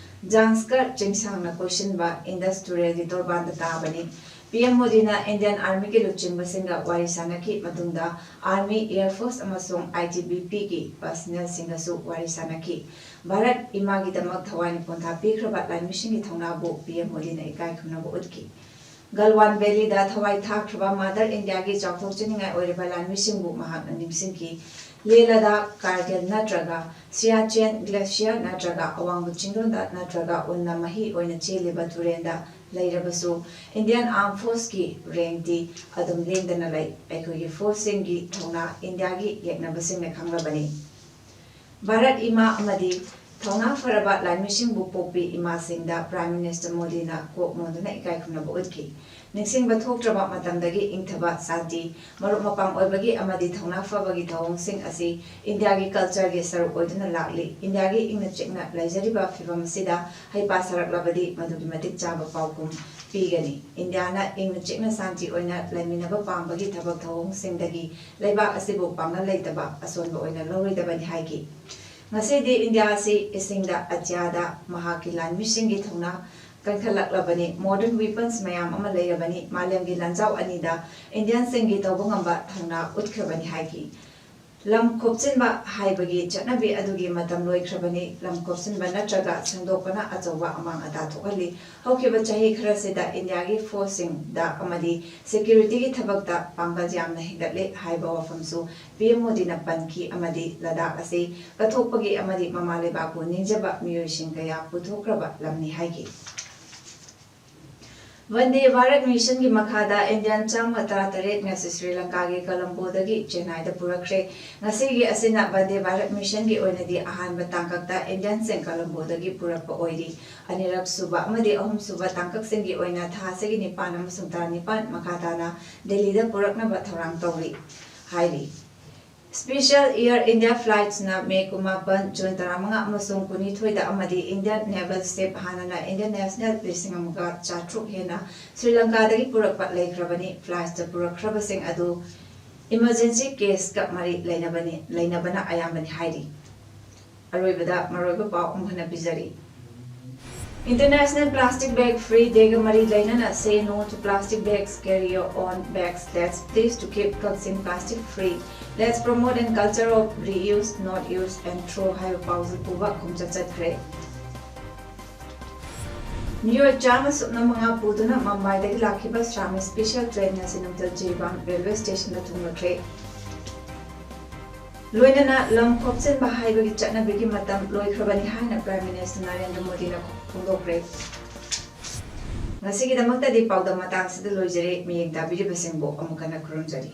ꯖꯥꯡꯁꯀꯔ ꯆꯤꯡꯁꯥꯡꯅ ꯀꯣꯏꯁꯤꯟꯕ ꯏꯟꯗꯁ ꯇꯨꯔꯦꯜꯒꯤ ꯇꯣꯔꯕꯥꯟꯗ ꯇꯥꯕꯅꯤ꯫ ꯄꯤ ꯑꯦꯝ ꯃꯣꯗꯤꯅ ꯏꯟꯗꯤꯌꯟ ꯑꯥꯔꯃꯤꯒꯤ ꯂꯨꯆꯤꯡꯕꯁꯤꯡꯒ ꯋꯥꯔꯤ ꯁꯥꯟꯅꯈꯤ꯫ ꯃꯇꯨꯡꯗ ꯑꯥꯔꯃꯤ, ꯑꯦꯌꯔ ꯐꯣꯔꯁ ꯑꯃꯁꯨꯡ ꯑꯥꯏ ꯇꯤ ꯕꯤ ꯄꯤꯒꯤ ꯄꯔꯁꯅꯦꯜꯁꯤꯡꯒꯁꯨ ꯋꯥꯔꯤ ꯁꯥꯟꯅꯈꯤ꯫ ꯚꯥꯔꯠ ꯏꯃꯥꯒꯤꯗꯃꯛ ꯊꯋꯥꯏꯅ ꯄꯣꯟꯊꯥ ꯄꯤꯈ꯭ꯔꯕ ꯂꯥꯟꯃꯤꯁꯤꯡꯒꯤ ꯊꯧꯅꯥꯕꯨ ꯄꯤ ꯑꯦꯝ ꯃꯣꯗꯤꯅ ꯏꯀꯥꯏ ꯈꯨꯝꯅꯕ ꯎꯠꯈꯤ꯫ ꯒꯜꯋꯥꯟ ꯚꯦꯂꯤꯗ ꯊꯋꯥꯏ ꯊꯥꯈ꯭ꯔꯕ ꯃꯥꯗꯔ ꯏꯟꯗꯤꯌꯥꯒꯤ ꯆꯥꯎꯊꯣꯛꯆꯅꯤꯡꯉꯥꯏ ꯑꯣꯏꯔꯕ ꯂꯥꯟꯃꯤꯁꯤꯡꯕꯨ ꯃꯍꯥꯛꯅ ꯅꯤꯡꯁꯤꯡꯈꯤ꯫ ꯂꯦꯍ ꯂꯗꯥꯈ, ꯀꯥꯔꯒꯤꯜ ꯅꯠꯇ꯭ꯔꯒ ꯁꯤꯌꯥꯆꯦꯟ ꯒ꯭ꯂꯦꯁꯤꯌꯔ ꯅꯠꯇ꯭ꯔꯒ ꯑꯋꯥꯡꯕ ꯆꯤꯡꯗꯣꯟꯗ ꯅꯠꯇ꯭ꯔꯒ ꯎꯟꯅ ꯃꯍꯤ ꯑꯣꯏꯅ ꯆꯦꯜꯂꯤꯕ ꯇꯨꯔꯦꯟꯗ ꯂꯩꯔꯕꯁꯨ, ꯏꯟꯗꯤꯌꯟ ꯑꯥꯔꯝ ꯐꯣꯔꯁꯀꯤ ꯔꯦꯡꯛꯇꯤ ꯑꯗꯨꯝ ꯂꯦꯡꯗꯅ ꯂꯩ꯫ ꯑꯩꯈꯣꯏꯒꯤ ꯐꯣꯔꯁꯁꯤꯡꯒꯤ ꯊꯧꯅꯥ ꯏꯟꯗꯤꯌꯥꯒꯤ ꯌꯦꯛꯅꯕꯁꯤꯡꯅ ꯈꯪꯂꯕꯅꯤ꯫ ꯚꯥꯔꯠ ꯏꯃꯥ ꯑꯃꯗꯤ ꯊꯧꯅꯥ ꯐꯔꯕ ꯂꯥꯟꯃꯤꯁꯤꯡꯕꯨ ꯄꯣꯛꯄꯤ ꯏꯃꯥꯁꯤꯡꯗ Prime Minister ꯃꯣꯗꯤꯅ ꯀꯣꯛ ꯅꯣꯟꯗꯨꯅ ꯏꯀꯥꯏ ꯈꯨꯝꯅꯕ ꯎꯠꯈꯤ꯫ ꯅꯤꯡꯁꯤꯡꯕ ꯊꯣꯛꯇ꯭ꯔꯕ ꯃꯇꯝꯗꯒꯤ ꯏꯪꯊꯕ, ꯁꯥꯟꯇꯤ, ꯃꯔꯨꯞ ꯃꯄꯥꯡ ꯑꯣꯏꯕꯒꯤ ꯑꯃꯗꯤ ꯊꯧꯅꯥ ꯐꯕꯒꯤ ꯊꯧꯑꯣꯡꯁꯤꯡ ꯑꯁꯤ ꯏꯟꯗꯤꯌꯥꯒꯤ cultureꯒꯤ ꯁꯔꯨꯛ ꯑꯣꯏꯗꯨꯅ ꯂꯥꯛꯂꯤ꯫ ꯏꯟꯗꯤꯌꯥꯒꯤ ꯏꯪꯅ ꯆꯤꯛꯅ ꯂꯩꯖꯔꯤꯕ ꯐꯤꯕꯝ ꯑꯁꯤꯗ ꯍꯩꯄꯥ ꯁꯥꯔꯛꯂꯕꯗꯤ ꯃꯗꯨꯒꯤ ꯃꯇꯤꯛ ꯆꯥꯕ ꯄꯥꯎꯈꯨꯝ ꯄꯤꯒꯅꯤ꯫ ꯏꯟꯗꯤꯌꯥꯅ ꯏꯪꯅ ꯆꯤꯛꯅ ꯁꯥꯟꯇꯤ ꯑꯣꯏꯅ ꯂꯩꯃꯤꯟꯅꯕ ꯄꯥꯝꯕꯒꯤ ꯊꯕꯛ ꯊꯧꯑꯣꯡꯁꯤꯡꯗꯒꯤ ꯂꯩꯕꯥꯛ ꯑꯁꯤꯕꯨ ꯄꯥꯡꯒꯜ ꯂꯩꯇꯕ ꯑꯁꯣꯟꯕ ꯑꯣꯏꯅ ꯂꯧꯔꯣꯏꯗꯕꯅꯤ ꯍꯥꯏꯈꯤ꯫ ꯉꯁꯤꯗꯤ ꯏꯟꯗꯤꯌꯥ ꯑꯁꯤ ꯏꯁꯤꯡꯗ, ꯑꯇꯤꯌꯥꯗ ꯃꯍꯥꯛꯀꯤ ꯂꯥꯟꯃꯤꯁꯤꯡꯒꯤ ꯊꯧꯅꯥ ꯀꯟꯈꯠꯂꯛꯂꯕꯅꯤ꯫ Modern weapons ꯃꯌꯥꯝ ꯑꯃ ꯂꯩꯔꯕꯅꯤ꯫ ꯃꯥꯂꯦꯝꯒꯤ ꯂꯥꯟꯖꯥꯎ ꯑꯅꯤꯗ Indianꯁꯤꯡꯒꯤ ꯇꯧꯕ ꯉꯝꯕ ꯊꯧꯅꯥ ꯎꯠꯈ꯭ꯔꯕꯅꯤ ꯍꯥꯏꯈꯤ꯫ ꯂꯝ ꯈꯣꯞꯆꯤꯟꯕ ꯍꯥꯏꯕꯒꯤ ꯆꯠꯅꯕꯤ ꯑꯗꯨꯒꯤ ꯃꯇꯝ ꯂꯣꯏꯈ꯭ꯔꯕꯅꯤ꯫ ꯂꯝ ꯈꯣꯞꯆꯤꯟꯕ ꯅꯠꯇ꯭ꯔꯒ ꯁꯦꯡꯗꯣꯛꯄꯅ ꯑꯆꯧꯕ ꯑꯃꯥꯡ ꯑꯇꯥ ꯊꯣꯛꯍꯜꯂꯤ꯫ ꯍꯧꯈꯤꯕ ꯆꯍꯤ ꯈꯔꯁꯤꯗ ꯏꯟꯗꯤꯌꯥꯒꯤ forceꯁꯤꯡꯗ ꯑꯃꯗꯤ securityꯒꯤ ꯊꯕꯛꯇ ꯄꯥꯡꯒꯜ ꯌꯥꯝꯅ ꯍꯦꯟꯒꯠꯂꯦ ꯍꯥꯏꯕ ꯋꯥꯐꯝꯁꯨ ꯄꯤ ꯑꯦꯝ ꯃꯣꯗꯤꯅ ꯄꯟꯈꯤ ꯑꯃꯗꯤ ꯂꯗꯥꯈ ꯑꯁꯤ ꯀꯠꯊꯣꯛꯄꯒꯤ ꯑꯃꯗꯤ ꯃꯃꯥ ꯂꯩꯕꯥꯛꯄꯨ ꯅꯤꯡꯖꯕ ꯃꯤꯑꯣꯏꯁꯤꯡ ꯀꯌꯥ ꯄꯨꯊꯣꯛꯈ꯭ꯔꯕ ꯂꯝꯅꯤ ꯍꯥꯏꯈꯤ꯫ ꯚꯟꯗꯦ ꯚꯥꯔꯠ ꯃꯤꯁꯟꯒꯤ ꯃꯈꯥꯗ Indian ꯆꯥꯝꯃ ꯇꯔꯥꯇꯔꯦꯠ ꯉꯁꯤ ꯁ꯭ꯔꯤ ꯂꯪꯀꯥꯒꯤ ꯀꯂꯝꯕꯣꯗꯒꯤ ꯆꯦꯟꯅꯥꯏꯗ ꯄꯨꯔꯛꯈ꯭ꯔꯦ꯫ ꯉꯁꯤꯒꯤ ꯑꯁꯤꯅ ꯚꯟꯗꯦ ꯚꯥꯔꯠ ꯃꯤꯁꯟꯒꯤ ꯑꯣꯏꯅꯗꯤ ꯑꯍꯥꯟꯕ ꯇꯥꯡꯀꯛꯇ Indianꯁꯤꯡ ꯀꯂꯝꯕꯣꯗꯒꯤ ꯄꯨꯔꯛꯄ ꯑꯣꯏꯔꯤ꯫ ꯑꯅꯤꯔꯛ ꯁꯨꯕ ꯑꯃꯗꯤ ꯑꯍꯨꯝ ꯁꯨꯕ ꯇꯥꯡꯀꯛꯁꯤꯡꯒꯤ ꯑꯣꯏꯅ ꯊꯥ ꯑꯁꯤꯒꯤ ꯅꯤꯄꯥꯟ ꯑꯃꯁꯨꯡ ꯇꯔꯥꯅꯤꯄꯥꯟ ꯃꯈꯥ ꯇꯥꯅ ꯗꯦꯜꯂꯤꯗ ꯄꯨꯔꯛꯅꯕ ꯊꯧꯔꯥꯡ ꯇꯧꯔꯤ ꯍꯥꯏꯔꯤ꯫ Special Air India flightsꯅ ꯃꯦ ꯀꯨꯟꯃꯥꯄꯟ, ꯖꯨꯟ ꯇꯔꯥꯃꯉꯥ ꯑꯃꯁꯨꯡ ꯀꯨꯟꯅꯤꯊꯣꯏꯗ ꯑꯃꯗꯤ Indian naval ship ꯍꯥꯟꯅꯅ Indian national ꯂꯤꯁꯤꯡ ꯑꯃꯒ ꯆꯥꯇ꯭ꯔꯨꯛ ꯍꯦꯟꯅ ꯁ꯭ꯔꯤ ꯂꯪꯀꯥꯗꯒꯤ ꯄꯨꯔꯛꯄ ꯂꯩꯈ꯭ꯔꯕꯅꯤ꯫ Flightsꯇ ꯄꯨꯔꯛꯈ꯭ꯔꯕꯁꯤꯡ ꯑꯗꯨ emergency caseꯀ ꯃꯔꯤ ꯂꯩꯅꯕꯅꯤ, ꯂꯩꯅꯕꯅ ꯑꯌꯥꯝꯕꯅꯤ ꯍꯥꯏꯔꯤ꯫ ꯑꯔꯣꯏꯕꯗ ꯃꯔꯨꯑꯣꯏꯕ ꯄꯥꯎ ꯑꯃꯨꯛ ꯍꯟꯅ ꯄꯤꯖꯔꯤ꯫ International Plastic Bag Free Dayꯒ ꯃꯔꯤ ꯂꯩꯅꯅ Say No to Plastic Bags, Carry Your Own Bags, Let's Pledge to Keep Kakching Plastic Free, Let's Promote a Culture of Reuse, Not Use and Throw ꯍꯥꯏꯕ ꯄꯥꯎꯖꯦꯜ ꯄꯨꯕ ꯈꯣꯡꯆꯠ ꯆꯠꯈ꯭ꯔꯦ꯫ ꯃꯤꯑꯣꯏ ꯆꯥꯝꯃ ꯁꯨꯞꯅ ꯃꯉꯥ ꯄꯨꯗꯨꯅ ꯃꯨꯝꯕꯥꯏꯗꯒꯤ ꯂꯥꯛꯈꯤꯕ ꯁ꯭ꯔꯥꯃꯤ special train ꯉꯁꯤ ꯅꯨꯡꯊꯤꯜ ꯖꯤꯔꯤꯕꯥꯝ railway stationꯗ ꯊꯨꯡꯂꯈ꯭ꯔꯦ꯫ ꯂꯣꯏꯅꯅ ꯂꯝ ꯈꯣꯞꯆꯤꯟꯕ ꯍꯥꯏꯕꯒꯤ ꯆꯠꯅꯕꯤꯒꯤ ꯃꯇꯝ ꯂꯣꯏꯈ꯭ꯔꯕꯅꯤ ꯍꯥꯏꯅ Prime Minister ꯅꯔꯦꯟꯗ꯭ꯔ ꯃꯣꯗꯤꯅ ꯐꯣꯡꯗꯣꯛꯈ꯭ꯔꯦ꯫ ꯉꯁꯤꯒꯤꯗꯃꯛꯇꯗꯤ ꯄꯥꯎꯗꯝ ꯃꯇꯥꯡꯁꯤꯗ ꯂꯣꯏꯖꯔꯦ꯫ ꯃꯤꯠꯌꯦꯡ ꯇꯥꯕꯤꯔꯤꯕꯁꯤꯡꯕꯨ ꯑꯃꯨꯛ ꯍꯟꯅ ꯈꯨꯔꯨꯝꯖꯔꯤ꯫